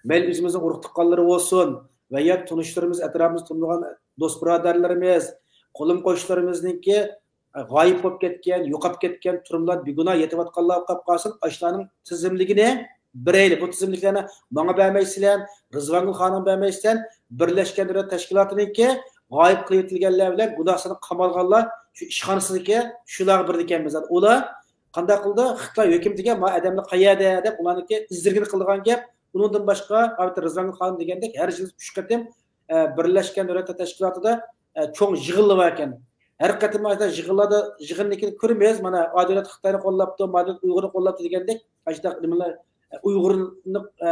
مەيلى ئۆزىمىزنىڭ ئۇرۇق تۇغقانلىرى بولسۇن ۋە ياكى تونۇشلىرىمىز، ئەتراپىمىزدا تونۇلغان دوست بۇرادەرلىرىمىز، قولۇم قوشنىلىرىمىزنىڭكى غايىب بولۇپ كەتكەن، يوقاپ كەتكەن، تۈرمىلەردە بىگۇناھ يېتىۋاتقانلار بولۇپ قالسۇن، ئاشۇلارنىڭ تىزىملىكىنى بېرەيلى. بۇ تىزىملىكلەرنى ماڭا بەرمەيسىلەر، رىزۋانگۈل خانىمغا بەرمەيسىلەر، بىرلەشكەن دۆلەت تەشكىلاتىنىڭكى غايىب قىلىۋېتىلگەنلەر بىلەن گۇناھسىنى قامالغانلار شۇ ئىشخانىسىدىكى شۇلارغا بېرىدىكەنمىز. ئۇلار قانداق قىلىدۇ؟ خىتاي ھۆكۈمىتىگە ما ئادەملەر قەيەردە دەپ ئۇلارنىڭكى ئىزدىرگىنى قىلىدىغان گەپ. ئۇنىڭدىن باشقا، ئەلۋەتتە، رىزۋانگۈل خانىم دېگەندەك ھەر يىل ئۈچ قېتىم، ئە، بىرلەشكەن دۆلەتلەر تەشكىلاتىدا، ئە، چوڭ يىغىنلار باركەن. ھەر قېتىم ئاشۇنداق يىغىنلاردا، يىغىننىڭكىنى كۆرىمىز. مانا، ئا دۆلەت خىتاينى قوللاپتۇ، ما دۆلەت ئۇيغۇرنى قوللاپتۇ دېگەندەك، ئاشۇنداق نېمىلەر، ئە، ئۇيغۇرنى، ئە،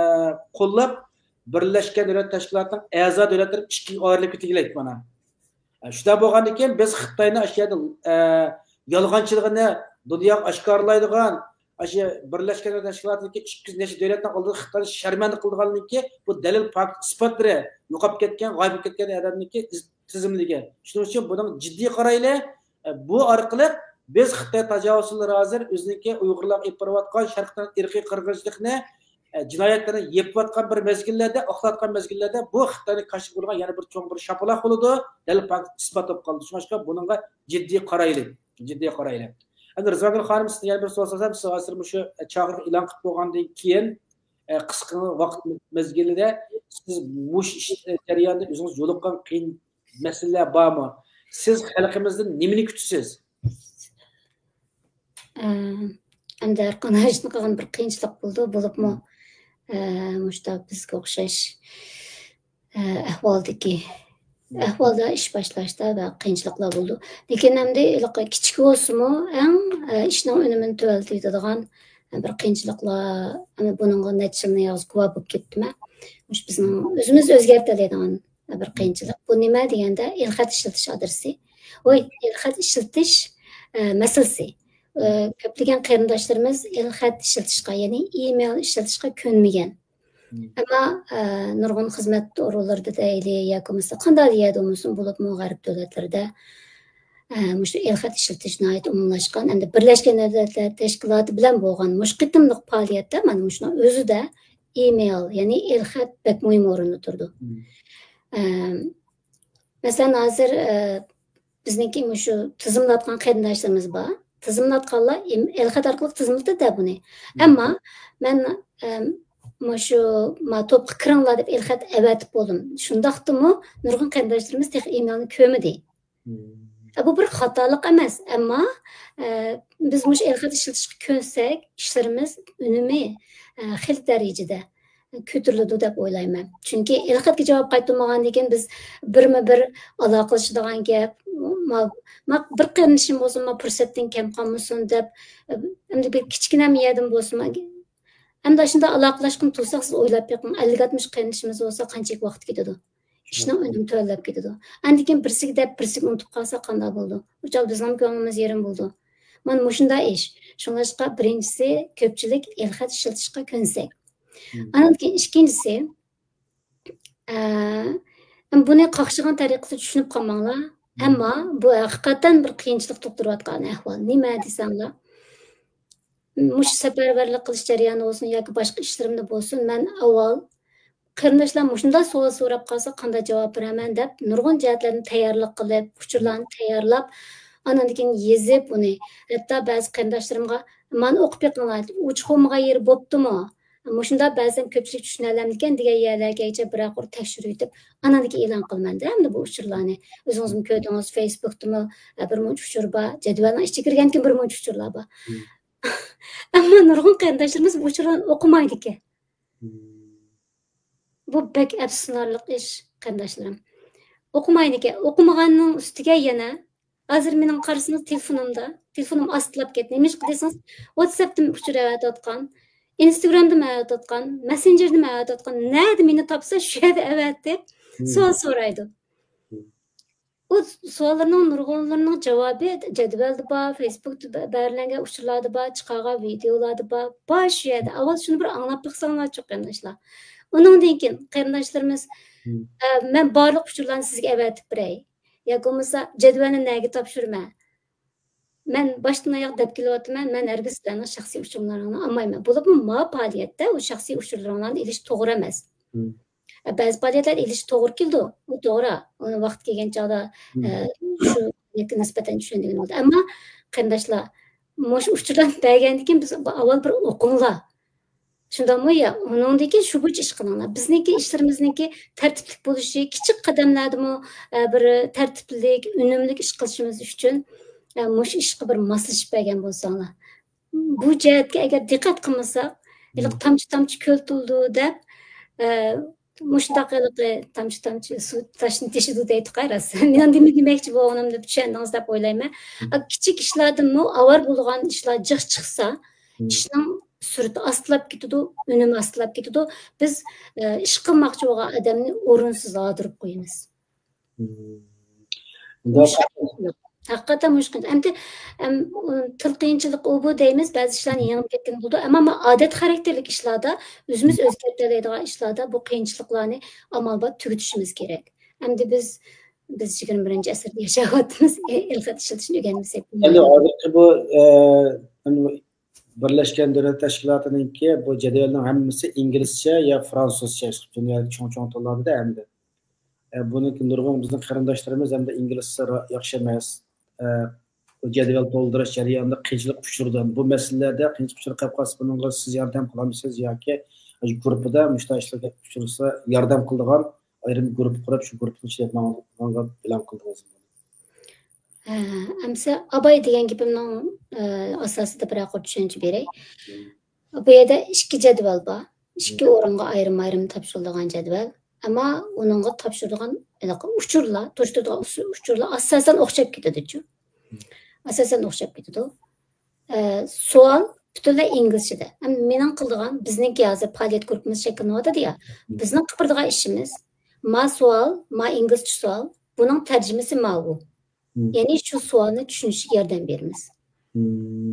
قوللاپ، بىرلەشكەن دۆلەت تەشكىلاتىنىڭ ئەزا دۆلەتلىرى ئىككىگە ئايرىلىپ كېتىگىلەك مانا. ئە، شۇنداق بولغاندىن كېيىن بىز خىتاينى ئاشۇ يەردە، ئە، يالغانچىلىقىنى دۇنياغا ئاشكارىلايدىغان، ئاشۇ بىرلەشكەن دۆلەتلەر تەشكىلاتىدىكى ئىككى يۈز نەچچە دۆلەتنىڭ ئالدىدا خىتاينى شەرمەندە قىلىدىغانلىكى، بۇ دەلىل، پاكىت، ئىسپاتلىرى، يوقاپ كەتكەن، غايىب بولۇپ كەتكەن ئادەمنىڭكى ئىز-، تىزىملىكى. شۇنىڭ ئۈچۈن بۇنىڭ جىددىي قارايلى. ئە، بۇ ئارقىلىق بىز خىتاي تاجاۋۇزچىلىرى ھازىر ئۆزىنىڭكى ئۇيغۇرلارغا ئېلىپ بېرىۋاتقان شەرقتىن ئىرقىي قىرغىنچىلىقنى، ئە، جىنايەتلەرنى يېپىۋاتقان بىر مەزگىللەردە، ئاقلاۋاتقان مەزگىللەردە بۇ خىتاينى كاشىپ بولغان يەنە بىر چوڭ بىر شاپىلاق بولىدۇ، دەلىل، پاكىت، ئىسپات بولۇپ قالىدۇ. شۇڭلاشقا بۇنىڭغا جىددىي قارايلى، جىددىي قارايلى. ئەمدى رىزۋانگۈل خانىم، سىزدىن يەنە بىر سوئال سورىسام، سىز ھازىر مۇشۇ، ئە، چاقىرىق ئېلان قىلىپ بولغاندىن كېيىن، ئە، قىسقا ۋاقىت مەزگىلىدە سىز مۇشۇ ئىش جەريانىدا ئۆزىڭىز يولۇققان قىيىن مەسىلىلەر بارمۇ؟ سىز خەلقىمىزدىن نېمىنى كۈتىسىز؟ ئە، ئەمدى ھەر قانداق ئىشنى قىلغان بىر قىيىنچىلىق بولىدۇ، بولۇپمۇ، ئە، مۇشۇنداق بىزگە ئوخشاش، ئە، ئەھۋالدىكى، ئەھۋالدا ئىش باشلاشتا ۋە قىيىنچىلىقلار بولىدۇ. لېكىن ئەمدى ھېلىقى كىچىك بولسىمۇ، ئەڭ، ئە، ئىشنىڭ ئۈنۈمىنى تۆۋەنلىتىۋېتىدىغان، ئە، بىر قىيىنچىلىقلار، ئەمدى بۇنىڭغا نەچچە يىلنى يالغۇز گۇۋاھ بولۇپ كەتتىم. مۇشۇ بىزنىڭ ئۆزىمىز ئۆزگەرتەلەيدىغان بىر قىيىنچىلىق. بۇ نېمە دېگەندە، ئېلخەت ئىشلىتىش ئادرېسى. ۋاي، ئېلخەت ئىشلىتىش، ئە، مەسىلىسى. ئە، كۆپلىگەن قېرىنداشلىرىمىز ئېلخەت ئىشلىتىشقا، يەنى ئىمېيل ئىشلىتىشقا كۆنمىگەن. ئەمما، ئە، نۇرغۇن خىزمەت ئورۇنلىرىدا دەيلى، ياكى بولمىسا قانداق يەردە بولمىسۇن، بولۇپمۇ غەرب دۆلەتلىرىدە، ئە، مۇشۇ ئېلخەت ئىشلىتىش ناھايىتى ئومۇملاشقان. ئەمدى بىرلەشكەن دۆلەتلەر تەشكىلاتى بىلەن بولغان مۇشۇ قېتىملىق پائالىيەتتە مانا مۇشۇنىڭ ئۆزىدە ئىمېيل، يەنى ئېلخەت بەك مۇھىم ئورۇندا تۇرىدۇ. ئە، مەسىلەن، ھازىر، ئە، بىزنىڭكى مۇشۇ تىزىملاتقان قېرىنداشلىرىمىز بار. تىزىملاتقانلار ئېم-، ئېلخەت ئارقىلىق تىزىملىتىدۇ بۇنى. ئەمما مەن، ئەم، مۇشۇ ما توپقا كىرىڭلار دەپ ئېلخەت ئەۋەتىپ بولدۇم. شۇنداقتىمۇ نۇرغۇن قېرىنداشلىرىمىز تېخى ئىمېيلنى كۆرمىدى. ئە، بۇ بىر خاتالىق ئەمەس، ئەمما، ئە، بىز مۇشۇ ئېلخەت ئىشلىتىشكە كۆنسەك، ئىشلىرىمىز ئۈنۈمى، ئە، خېلى دەرىجىدە كۆتۈرۈلىدۇ دەپ ئويلايمەن. چۈنكى ئېلخەتكە جاۋاب قايتۇرمىغاندىن كېيىن بىز بىرمۇ بىر ئالاقىلىشىدىغان گەپ، ما-، ما-، بىر قېرىندىشىم بولسۇن، ما پۇرسەتتىن كەم قالمىسۇن دەپ، ئەمدى بىر كىچىككىنە يەردىن بولسۇن، ئەمدى ئاشۇنداق ئالاقىلەشكىنى تۇرساق، سىز ئويلاپ بېقىڭ، ئەللىك ئاتمىش قېرىندىشىمىز بولسا قانچىلىك ۋاقىت كېتىدۇ؟ ئىشنىڭ ئۈنۈمى تۆۋەنلەپ كېتىدۇ. ئاندىن كېيىن بىرسىگە دەپ، بىرسىگە ئۇنتۇپ قالسا قانداق بولىدۇ؟ ئۇ چاغدا بىزنىڭ كۆڭلىمىز يېرىم بولىدۇ. مانا مۇشۇنداق ئىش. شۇڭلاشقا بىرىنچىسى، كۆپچىلىك ئېلخەت ئىشلىتىشقا كۆنسەك. ئاندىن كېيىن ئىككىنچىسى، ئە، بۇنى قاقشىغان تەرىقىسىدە چۈشىنىپ قالماڭلار. ئەمما بۇ ھەقىقەتەن بىر قىيىنچىلىق تۇغدۇرۇۋاتقان ئەھۋال. نېمە دېسەڭلار، مۇشۇ سەپەرۋەرلىك قىلىش جەريانى بولسۇن ياكى باشقا ئىشلىرىمدا بولسۇن، مەن ئاۋۋال قېرىنداشلار مۇشۇنداق سوئال سوراپ قالسا قانداق جاۋاب بېرەرمەن دەپ نۇرغۇن جەھەتلەردىن تەييارلىق قىلىپ، ئۇچۇرلارنى تەييارلاپ، ئانىڭدىن كېيىن يېزىپ ئۇنى، ھەتتا بەزى قېرىنداشلىرىمغا، مانا ئوقۇپ بېقىڭلار، ئوچۇق بولمىغان يېرى بوپتۇمۇ؟ مۇشۇنداق بەزىدە كۆپچىلىك چۈشىنەلەمدىكەن دېگەن يەرلەرگىچە بىرەر قۇر تەكشۈرۈۋېتىپ، ئانىڭدىن كېيىن ئېلان قىلىمەن-دە، ئەمدى بۇ ئۇچۇرلارنى. ئۆزىڭىزمۇ كۆردىڭىز، فېيسبۇكتىمۇ، ئە، بىر مۇنچە ئۇچۇر بار، جەدۋەلنىڭ ئىچىگە كىرگەندىكىن بىر مۇنچە ئۇچۇرلار بار. ئەمما نۇرغۇن قېرىنداشلىرىمىز بۇ ئۇچۇرلارنى ئوقۇمايدىكەن. بۇ بەك ئەپسۇسلىنارلىق ئىش، قېرىنداشلىرىم. ئوقۇمايدىكەن. ئوقۇمىغاننىڭ ئۈستىگە يەنە، ھازىر مېنىڭ قارىسىڭىز تېلېفونۇمدا، تېلېفونۇم ئاستىلاپ كەتتى. نېمىشقا دېسىڭىز، ۋاتساپتىمۇ ئۇچۇر ئەۋەتىۋاتقان، ئىنستاگرامدىمۇ ئەۋەتىۋاتقان، مەسسېنجېردىمۇ ئەۋەتىۋاتقان. نەدە مېنى تاپسا، شۇ يەردە ئەۋەتىپ، سوئال سورايدۇ. ئۇ سوئاللارنىڭ نۇرغۇنلىرىنىڭ جاۋابى جەدۋەلدە بار، فېيسبۇكتا بە-، بەرلەنگەن ئۇچۇرلاردا بار، چىقارغان ۋىدېئولاردا بار، بار شۇ يەردە. ئاۋۋال شۇنى بىر ئاڭلاپ بېقساڭلارچۇ، قېرىنداشلار. ئۇنىڭدىن كېيىن، قېرىنداشلىرىمىز، ئە، مەن بارلىق ئۇچۇرلارنى سىزگە ئەۋەتىپ بېرەي. ياكى بولمىسا، جەدۋەلنى نەگە تاپشۇرىمەن؟ مەن باشتىن ئاياغ دەپ كېلىۋاتىمەن، مەن ھەرگىز سىلەرنىڭ شەخسىي ئۇچۇرلىرىڭلارنى ئالمايمەن. بولۇپمۇ ما پائالىيەتتە ئۇ شەخسىي ئۇچۇرلىرىڭلارنى ئېلىش توغرا ئەمەس. ئە، بەزى پائالىيەتلەر ئېلىش توغرا كېلىدۇ. ئۇ توغرا. ئۇنى ۋاقتى كەلگەن چاغدا، ئە، شۇ نىسبەتەن چۈشەندۈرگىلى بولىدۇ. ئەمما قېرىنداشلار، مۇشۇ ئۇچۇرلارنى بەرگەندىن كېيىن بىز ئاۋۋال بىر ئوقۇڭلار. شۇنداقمۇ يا؟ ئۇنىڭدىن كېيىن شۇ بويىچە ئىش قىلىڭلار. بىزنىڭكى ئىشلىرىمىزنىڭكى تەرتىپلىك بولۇشى، كىچىك قەدەملەردىمۇ، ئە، بىر تەرتىپلىك، ئۈنۈملۈك ئىش قىلىشىمىز ئۈچۈن، ئە، مۇشۇ ئىشقا بىر ماسلىشىپ بەرگەن بولساڭلار. بۇ جەھەتكە ئەگەر دىققەت قىلمىساق، ھېلىقى تامچە-تامچە كۆل تولدى دەپ، ئە، مۇشۇنداق ھېلىقى تامچە-تامچە سۇ تاشنى تېشىدۇ دەيدىغۇ راست. مېنىڭ نېمە دېمەكچى بولغىنىمنى چۈشەندىڭىز دەپ ئويلايمەن. ئا، كىچىك ئىشلاردىنمۇ ئاۋارە بولىدىغان ئىشلار جىق چىقسا، ئىشنىڭ سۈرئىتى ئاستىلاپ كېتىدۇ، ئۈنۈمى ئاستىلاپ كېتىدۇ. بىز، ئە، ئىش قىلماقچى بولغان ئادەمنى ئورۇنسىز ھالدۇرۇپ قويىمىز. مۇشۇ قىيىنچىلىق. ھەقىقەتەن مۇشۇ قىيىنچىلىق. ئەمدى، ئەم، تىل قىيىنچىلىق ئۇ بۇ دەيمىز، بەزى ئىشلارنى يېڭىپ كەتكىلى بولىدۇ. ئەمما، ئەمما ئادەت خاراكتېرلىك ئىشلاردا، ئۆزىمىز ئۆزگەرتەلەيدىغان ئىشلاردا بۇ قىيىنچىلىقلارنى ئامال بار تۈگىتىشىمىز كېرەك. ئەمدى بىز، بىز يىگىرمە بىرىنچى ئەسىردە ياشاۋاتىمىز. ئېلخەت ئىشلىتىشنى ئۆگەنمىسەك بولمايدۇ. ئەمدى ھازىرقى بۇ، ئە، ئەمدى بىرلەشكەن دۆلەت تەشكىلاتىنىڭكى بۇ جەدۋەلنىڭ ھەممىسى ئىنگلىزچە يا فرانسۇزچە، دۇنيادىكى چوڭ-چوڭ تىللاردىدا ئەمدى. ئە، بۇنىڭكى نۇرغۇن بىزنىڭ قېرىنداشلىرىمىز ھەمدە ئىنگلىزچە را-، ياخشى ئەمەس. ئە، بۇ جەدۋەل تولدۇرۇش جەريانىدا قىيىنچىلىق ئۇچرىدى. بۇ مەسىلىلەردە قىيىنچىلىق ئۇچراپ قالسا، بۇنىڭغا سىز ياردەم قىلامسىز ياكى گۇرۇپپىدا مۇشۇنداق ئىشلارغا ئۇچرىسا ياردەم قىلىدىغان ئايرىم گۇرۇپپا قۇرۇپ، شۇ گۇرۇپپىنىڭ ئىچىدە ماڭىدىغانغا ئېلان قىلدىڭىز؟ ھە، ئەمسە ئاباي دېگەن گېپىمنىڭ، ئە، ئاساسىدا بىر قۇر چۈشەنچە بېرەي. بۇ يەردە ئىككى جەدۋەل بار. ئىككى ئورۇنغا ئايرىم-ئايرىم تاپشۇرۇلىدىغان جەدۋەل. ئەمما ئۇنىڭغا تاپشۇرىدىغان ھېلىقى ئۇچۇرلار، توشتۇرىدىغان ئۇس-، ئۇچۇرلار ئاساسەن ئوخشاپ كېتىدۇچۇ. ئاساسەن ئوخشاپ كېتىدۇ. ئە، سوئال پۈتۈنلەي ئىنگلىزچىدە. ئەمما مېنىڭ قىلىدىغان، بىزنىڭكى ھازىر پائالىيەت گۇرۇپپىمىز شەكىللىنىۋاتىدۇ يا، بىزنىڭ قىلىپ بېرىدىغان ئىشىمىز ما سوئال، ما ئىنگلىزچە سوئال، بۇنىڭ تەرجىمىسى ماۋۇ. يەنى شۇ سوئالنى چۈشىنىشىگە ياردەم بېرىمىز.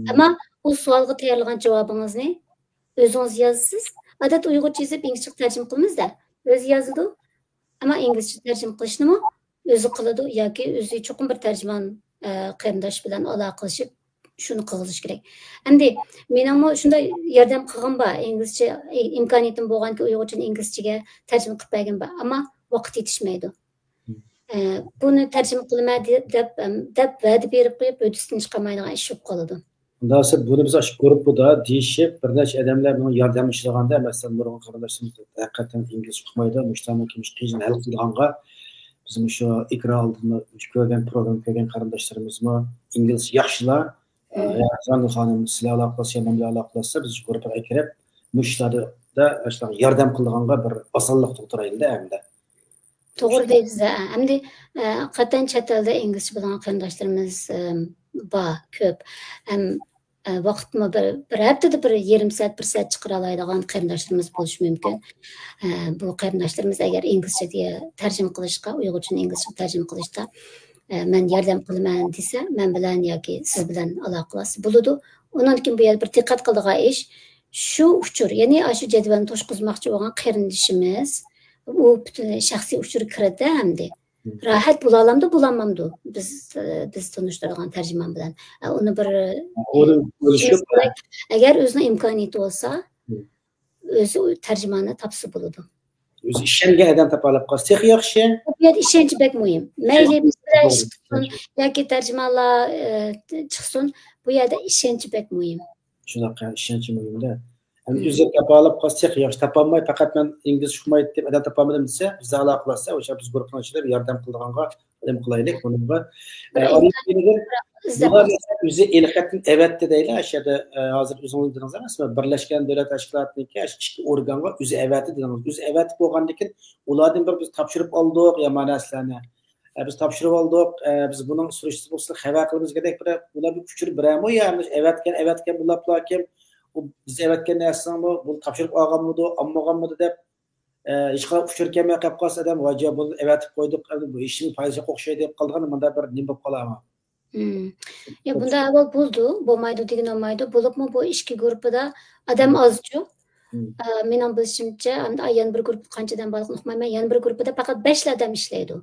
ئەمما ئۇ سوئالغا تەييارلىغان جاۋابىڭىزنى ئۆزىڭىز يازىسىز. ئادەتتە ئۇيغۇرچە يېزىپ ئىنگلىزچىگە تەرجىمە قىلىمىز-دە. ئۆزى يازىدۇ. ئەمما ئىنگلىزچە تەرجىمە قىلىشنىمۇ ئۆزى قىلىدۇ ياكى ئۆزى چوقۇم بىر تەرجىمان، ئە، قېرىنداش بىلەن ئالاقىلىشىپ شۇنى قىلغۇزۇش كېرەك. ئەمدى مېنىڭمۇ شۇنداق ياردەم قىلغىنىم بار. ئىنگلىزچە ئى-، ئىمكانىيىتىم بولغانكى ئۇيغۇرچىنى ئىنگلىزچىگە تەرجىمە قىلىپ بەرگىنىم بار. ئەمما ۋاقىت يېتىشمەيدۇ. ئە، بۇنى تەرجىمە قىلىمەن دە-، دەپ، ئەم، دەپ ۋەدە بېرىپ قويۇپ، ھۆددىسىدىن چىقالمايدىغان ئىش بولۇپ قالىدۇ. ئۇنداق بولسا، بۇنى بىز ئاشۇ گۇرۇپپىدا دېيىشىپ، بىر نەچچە ئادەملەر بۇنىڭ ياردەملىشىدىغاندا، مەسىلەن، نۇرغۇن قېرىنداشلىرىمىز ھەقىقەتەن ئىنگلىزچە ئۇقمايدۇ، مۇشۇ تاماكى مۇشۇ قىيىنچىلىقنى ھەل قىلىدىغانغا، بىز مۇشۇ ئېكران ئالدىدا مۇشۇ كۆرگەن، پروگرامما كۆرگەن قېرىنداشلىرىمىزمۇ ئىنگلىزچە ياخشىلار. ئە، زانا خانىم، سىلەر ئالاقىلاشسا، مەن بىلەن ئالاقىلاشسا، بىز گۇرۇپپىغا كىرىپ، مۇشۇ ئىشلاردا ئاشۇنداق ياردەم قىلىدىغانغا بىر ئاسانلىق تۇغدۇرايلى-دە ئەمدى. توغرا دەيسىز، ھە. ئەمدى، ئە، ھەقىقەتەن چەت ئەلدە ئىنگلىزچە بىلىدىغان قېرىنداشلىرىمىز، ئە، بار، كۆپ. ھەم، ئە، ۋاقىتمۇ بىر، بىر ھەپتىدە بىر يېرىم سائەت، بىر سائەت چىقىرالايدىغان قېرىنداشلىرىمىز بولۇشى مۇمكىن. ئە، بۇ قېرىنداشلىرىمىز ئەگەر ئىنگلىزچىگە تەرجىمە قىلىشقا، ئۇيغۇرچىنى ئىنگلىزچىگە تەرجىمە قىلىشتا، ئە، مەن ياردەم قىلىمەن دېسە، مەن بىلەن ياكى سىز بىلەن ئالاقىلاشسا بولىدۇ. ئۇنىڭدىن كېيىن بۇ يەردە بىر دىققەت قىلىدىغان ئىش، شۇ ئۇچۇر، يەنى ئاشۇ جەدۋەلنى توشقۇزماقچى بولغان قېرىندىشىمىز، ئۇ پۈتۈنلەي شەخسىي ئۇچۇر كىرىدۇ ئەمدى. راھەت بولالامدۇ، بولالمامدۇ؟ بىز، بىز تونۇشتۇرىدىغان تەرجىمان بىلەن. ئۇنى بىر، ئۇنى ئە، بۆلۈشۈپ، ئەگەر ئۆزىنىڭ ئىمكانىيىتى بولسا، ئۆزى تەرجىماننى تاپسا بولىدۇ. ئۆزى ئىشەنگەن ئادەم تاپالاپ قالسا تېخى ياخشى. بۇ يەردە ئىشەنچ بەك مۇھىم. مەيلى بىز بىلەن ئىش قىلسۇن ياكى تەرجىمانلار، ئە، چىقسۇن، بۇ يەردە ئىشەنچ بەك مۇھىم. شۇنداق، ئىشەنچ مۇھىم-دە. ئەمدى ئۆزى تاپالاپ قالسا تېخى ياخشى. تاپالماي، پەقەت مەن ئىنگلىزچە ئۇقمايتتىم، ئادەم تاپالمىدىم دېسە، بىزدە ئالاقىلەشسە، ئوشۇ بىز گۇرۇپپىنىڭ ئىچىدە بىر ياردەم قىلىدىغانغا ياردەم قىلايلى، بۇنىڭغا. بىر ئە، ئىمكان، ئاندىن كېيىن بۇلار ئىزدەپ مەسىلەن ئۆزى ئېلخەتتىن ئەۋەتتى دەيلى، ئاشۇ يەردە، ئە، ھازىر ئۆزىڭىز دېدىڭىز ئەمەسمۇ؟ بىرلەشكەن دۆلەت تەشكىلاتىنىڭكى ئاشۇ ئىككى ئورگانغا ئۆزى ئەۋەتتى دېدىڭىز. ئۆزى ئەۋەتىپ بولغاندىن كېيىن ئۇلاردىن بىر بىز تاپشۇرۇپ ئالدۇق يا مانا نەرسىلەرنى. ئە، بىز تاپشۇرۇپ ئالدۇق، ئە، بىز بۇنىڭ سۈرۈشتىسى بولسا خەۋەر قىلىمىز دېگەندەك بىر ئۇلار بىر ئۇچۇر بېرەرمۇ يا ئەۋەتكەن، ئەۋەتكەن بولۇپلا كىم، ئۇ بىز ئەۋەتكەن نەرسىنىڭمۇ بۇ تاپشۇرۇپ ئالغانمىدۇ، ئالمىغانمىدۇ دەپ، ئە، ھېچقانداق ئۇچۇر كەلمەي قېلىپ قالسا ئادەم، ۋاجا بۇنى ئەۋەتىپ قويدۇق، ئەمدى بۇ ھېچنېمە پايدىسى يوق ئوخشايدۇ دەپ قالغان مۇنداق بىر نېمە بولۇپ قالارمۇ؟ مم. يا، بۇنداق ئەھۋال بولىدۇ، بولمايدۇ دېگىلى بولمايدۇ. بولۇپمۇ بۇ ئىككى گۇرۇپپىدا ئادەم ئازچۇ. ئە، مېنىڭ بىلىشىمچە، ئەمدى يەنە بىر گۇرۇپپىدا قانچە ئادەم بارلىقىنى ئۇقمايمەن، يەنە بىر گۇرۇپپىدا پەقەت بەشلا ئادەم ئىشلەيدۇ.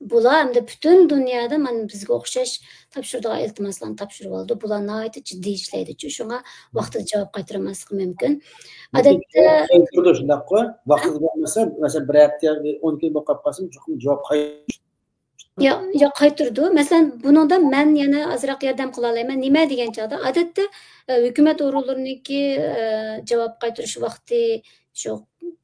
بۇلار ئەمدى پۈتۈن دۇنيادا مانا بىزگە ئوخشاش تاپشۇرىدىغان ئىلتىماسلارنى تاپشۇرۇۋالىدۇ. بۇلار ناھايىتى جىددىي ئىشلەيدۇ، شۇڭا ۋاقتىدا جاۋاب قايتۇرالماسلىقى مۇمكىن. ئادەتتە، شۇنداققۇ؟ ۋاقتىدا بولمىسا، مەسىلەن، بىر ھەپتە، ئون كۈن بولۇپ قالىپ قالسىمۇ، چوقۇم جاۋاب قايتۇرۇش. يا، يا قايتۇرىدۇ. مەسىلەن، بۇنىڭدا مەن يەنە ئازراق ياردەم قىلالايمەن. نېمە دېگەن چاغدا، ئادەتتە، ئە، ھۆكۈمەت ئورۇنلىرىنىڭكى، ئە، جاۋاب قايتۇرۇش ۋاقتى شۇ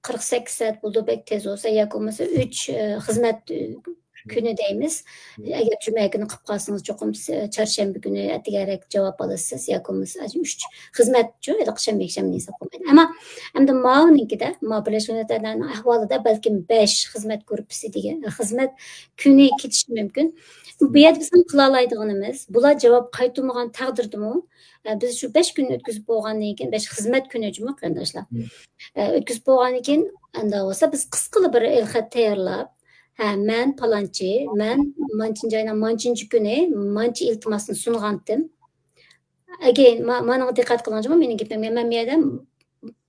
قىرىق سەككىز سائەت بولىدۇ، بەك تېز بولسا، ياكى بولمىسا ئۈچ، ئە، خىزمەت، ئە، كۈنى دەيمىز. ئەگەر جۈمە كۈنى قىلىپ قالسىڭىز، چوقۇم، ئە، چارشەنبە كۈنى ئەتىگەنرەك جاۋاب ئالىسىز، ياكى بولمىسا، ئۈچ خىزمەتچۇ، ھېلىقى شەنبە، يەكشەنبىنى ھېساب قىلمايدۇ. ئەمما ئەمدى ماۋۇنىڭكىدە، ما بىرلەشكەن دۆلەتلەرنىڭ ئەھۋالىدا بەلكىم بەش خىزمەت گۇرۇپپىسى دېگەن، خىزمەت كۈنى كېتىشى مۇمكىن. بۇ يەردە بىزنىڭ قىلالايدىغىنىمىز، بۇلار جاۋاب قايتۇرمىغان تەقدىردىمۇ، ئە، بىز شۇ بەش كۈننى ئۆتكۈزۈپ بولغاندىن كېيىن، بەش خىزمەت كۈنى جۇمۇ قېرىنداشلار. مم. ئە، ئۆتكۈزۈپ بولغاندىن كېيىن، ئەندى بولسا بىز قىسقىلا بىر ئېلخەت تەييارلاپ، ھە، مەن پالانچى، مەن مانچىنچى ئاينىڭ مانچىنچى كۈنى مانچە ئىلتىماسنى سۇنغانتىم. ئەگەين، ما-، مانىڭغا دىققەت قىلىڭ جۇمۇ، مېنىڭ گېپىمگە. مەن بۇ يەردە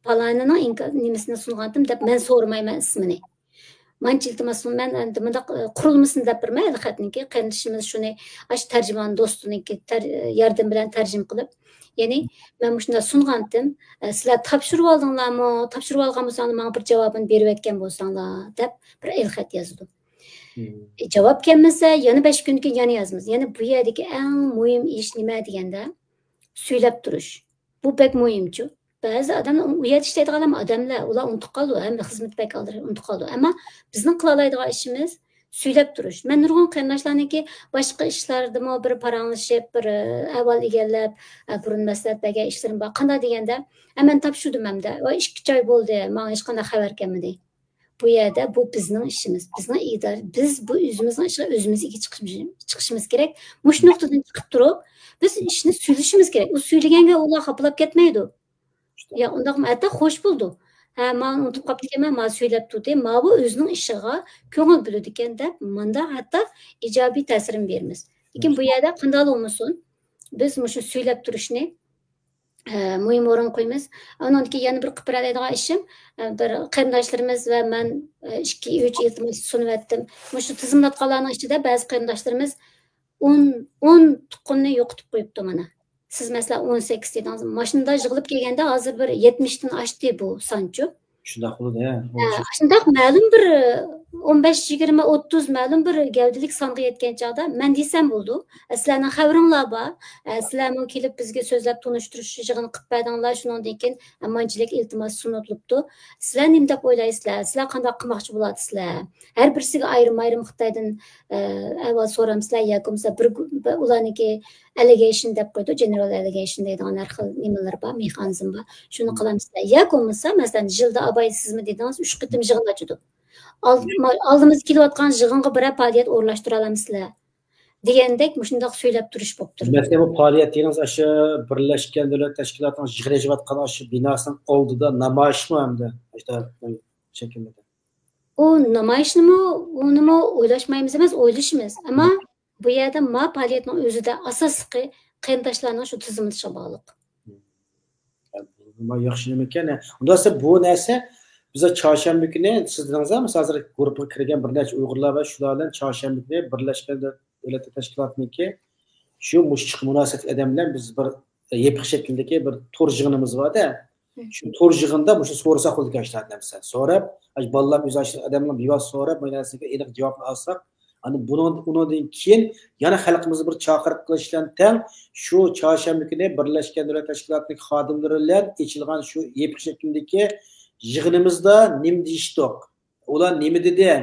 پالانىنىڭ ئىنكا-، نېمىسىنى سۇنغانتىم دەپ مەن سورىمايمەن ئىسمىنى. مانچە ئىلتىماس، مەن ئەمدى مۇنداق، ئە، قۇرۇلمىسىنى دەپ بېرىمەن، ھېلى خەتنىڭكى قېرىندىشىمىز شۇنى، ئاشۇ تەرجىمان دوستىنىڭكى تەر-، ياردىمى بىلەن تەرجىمە قىلىپ، يەنى مەن مۇشۇنداق سۇنغانتىم، ئە، سىلەر تاپشۇرۇۋالدىڭلارمۇ؟ تاپشۇرۇۋالغان بولساڭلار، ماڭا بىر جاۋابىنى بېرىۋەتكەن بولساڭلار، دەپ بىر ئېلخەت يازىدۇ. مم. ئە، جاۋاب كەلمىسە، يەنە بەش كۈندىن كېيىن يەنە يازىمىز. يەنى بۇ يەردىكى ئەڭ مۇھىم ئىش نېمە دېگەندە، سۈيلەپ تۇرۇش. بۇ بەك مۇھىمچۇ. بەزى ئادەملەر، ئۇ يەردە ئىشلەيدىغان ئادەملەر، ئۇلار ئۇنتۇپ قالىدۇ، ھەممە خىزمەت بەك ئالدىراش، ئۇنتۇپ قالىدۇ. ئەمما بىزنىڭ قىلالايدىغان ئىشىمىز سۈيلەپ تۇرۇش. مەن نۇرغۇن قېرىنداشلارنىڭكى باشقا ئىشلاردىمۇ بىر پاراڭلىشىپ، بىر، ئە، ئەھۋال ئىگىلەپ، ئە، بۇرۇن مەسلىھەت بەرگەن ئىشلىرىم بار. قانداق دېگەندە، ئە، مەن تاپشۇردۇم ئەمدى. ۋاي، ئىككى ئۈچ ئاي بولدى، ماڭا ھېچقانداق خەۋەر كەلمىدى. بۇ يەردە بۇ بىزنىڭ ئىشىمىز. بىزنىڭ ئىدارە، بىز بۇ ئۆزىمىزنىڭ ئىشىغا ئۆزىمىز ئىگە چىقىشىمىز، چىقىشىمىز كېرەك. مۇشۇ نۇقتىدىن چىقىپ تۇرۇپ، بىز ئىشنى سۈيلىشىمىز كېرەك. ئۇ سۈيلىگەنگە ئۇلار خاپىلاپ كەتمەيدۇ. يا، ئۇنداقمۇ؟ ھەتتا خوش بولىدۇ. ھە، مانا ئۇنتۇپ قاپتىكەنمەن، مانا سۈيلەپ تۇردى، ماۋۇ ئۆزىنىڭ ئىشىغا كۆڭۈل بۆلىدىكەن دەپ، مۇنداق ھەتتا ئىجابىي تەسىرىنى بېرىمىز. لېكىن بۇ يەردە قانداقلا بولمىسۇن، بىز مۇشۇ سۈيلەپ تۇرۇشنى، ئە، مۇھىم ئورۇنغا قويىمىز. ئۇنىڭدىن كېيىن يەنە بىر قىلىپ بېرەلەيدىغان ئىشىم، ئە، بىر قېرىنداشلىرىمىز ۋە مەن، ئە، ئىككى، ئۈچ ئىلتىماس سۇنۇۋەتتىم. مۇشۇ تىزىملاتقانلارنىڭ ئىچىدە بەزى قېرىنداشلىرىمىز ئون، ئون تۇغقىنىنى يوقىتىپ قويۇپتۇ مانا. سىز مەسىلەن ئون سەككىز دېدىڭىز. ماشىنىدا يىغىلىپ كەلگەندە ھازىر بىر يەتمىشتىن ئاشتى بۇ سانچۇ. شۇنداق بولىدۇ، ھە. ھە، شۇنداق مەلۇم بىر ئون بەش، يىگىرمە، ئوتتۇز مەلۇم بىر گەۋدىلىك سانغا يەتكەن چاغدا مەن دېسەم بولىدۇ. ئە، سىلەرنىڭ خەۋىرىڭلار بار. ئە، سىلەرمۇ كېلىپ بىزگە سۆزلەپ تونۇشتۇرۇش يىغىنى قىلىپ بەردىڭلار. شۇنىڭدىن كېيىن، ئە، مانچىلىك ئىلتىماس سۇنۇلۇپتۇ. سىلەر نېمە دەپ ئويلايسىلەر؟ سىلەر قانداق قىلماقچى بولاتسىلەر؟ ھەر بىرسىگە ئايرىم-ئايرىم خىتايدىن، ئە، ئەھۋال سورامسىلەر ياكى بولمىسا بىر گۇ-، بىر ئۇلارنىڭكى ئەللىگەيشن دەپ قويىدۇ، جېنېرال ئەللىگەيشن دەيدىغان ھەر خىل نېمىلىرى بار، مېخانىزم بار. شۇنى قىلامسىلەر. ياكى بولمىسا، مەسىلەن، يىلدا ئاپايسىزمۇ دېدىڭىز، ئۈچ قېتىم يىغىن ئاچىدۇ. ئال-، ما-، ئالدىمىزدا كېلىۋاتقان يىغىنغا بىرەر پائالىيەت ئورۇنلاشتۇرالامسىلەر؟ دېگەندەك مۇشۇنداق سۆيلەپ تۇرۇش بولۇپ تۇرىدۇ. مەسىلەن، بۇ پائالىيەت دېگىنىڭىز ئاشۇ بىرلەشكەن دۆلەت تەشكىلاتىنىڭ يىغىنى ئېچىۋاتقان ئاشۇ بىناسىنىڭ ئالدىدا نامايىشمۇ ئەمدى؟ ئاشۇنداق شەكىلدە. ئۇ نامايىشنىمۇ، ئۇنىمۇ ئويلاشمايمىز ئەمەس، ئويلىشىمىز. ئەمما بۇ يەردە ما پائالىيەتنىڭ ئۆزىدە ئاساسلىقى قېرىنداشلارنىڭ شۇ تىزىملىتىشىغا باغلىق. ياخشى نېمىكەن. ئۇنداق بولسا بۇ نەرسە بىز چارشەنبە كۈنى، سىز دېدىڭىز، مىسال ھازىر گۇرۇپپىغا كىرگەن بىر نەچچە ئۇيغۇرلار ۋە شۇلار بىلەن چارشەنبە كۈنى بىرلەشكەن دۆلەتلەر تەشكىلاتىنىڭكى شۇ مۇشۇ مۇناسىۋەتلىك ئادەم بىلەن بىز بىر يېپىق شەكىلدىكى بىر تور يىغىنىمىز بار-دە. شۇ تور يىغىندا مۇشۇ سورىساق بولىدىكەن، ئىشلار نەرسە سوراپ، ئاشۇ بالىلار ئۆزى ئاشۇ ئادەمنىڭ بىۋاسىتە سوراپ، مۇشۇ نەرسىگە ئېنىق جاۋابنى ئالساق، ئەنە بۇنىڭ، ئۇنىڭدىن كېيىن يەنە خەلقىمىزنى بىر چاقىرىق قىلىش بىلەن تەڭ، شۇ چارشەنبە كۈنى بىرلەشكەن دۆلەت تەشكىلاتىنىڭ خادىملىرى بىلەن ئېچىلغان شۇ يېپىق شەكىلدىكى يىغىنىمىزدا نېمە دېيىشتۇق؟ ئۇلار نېمە دېدى؟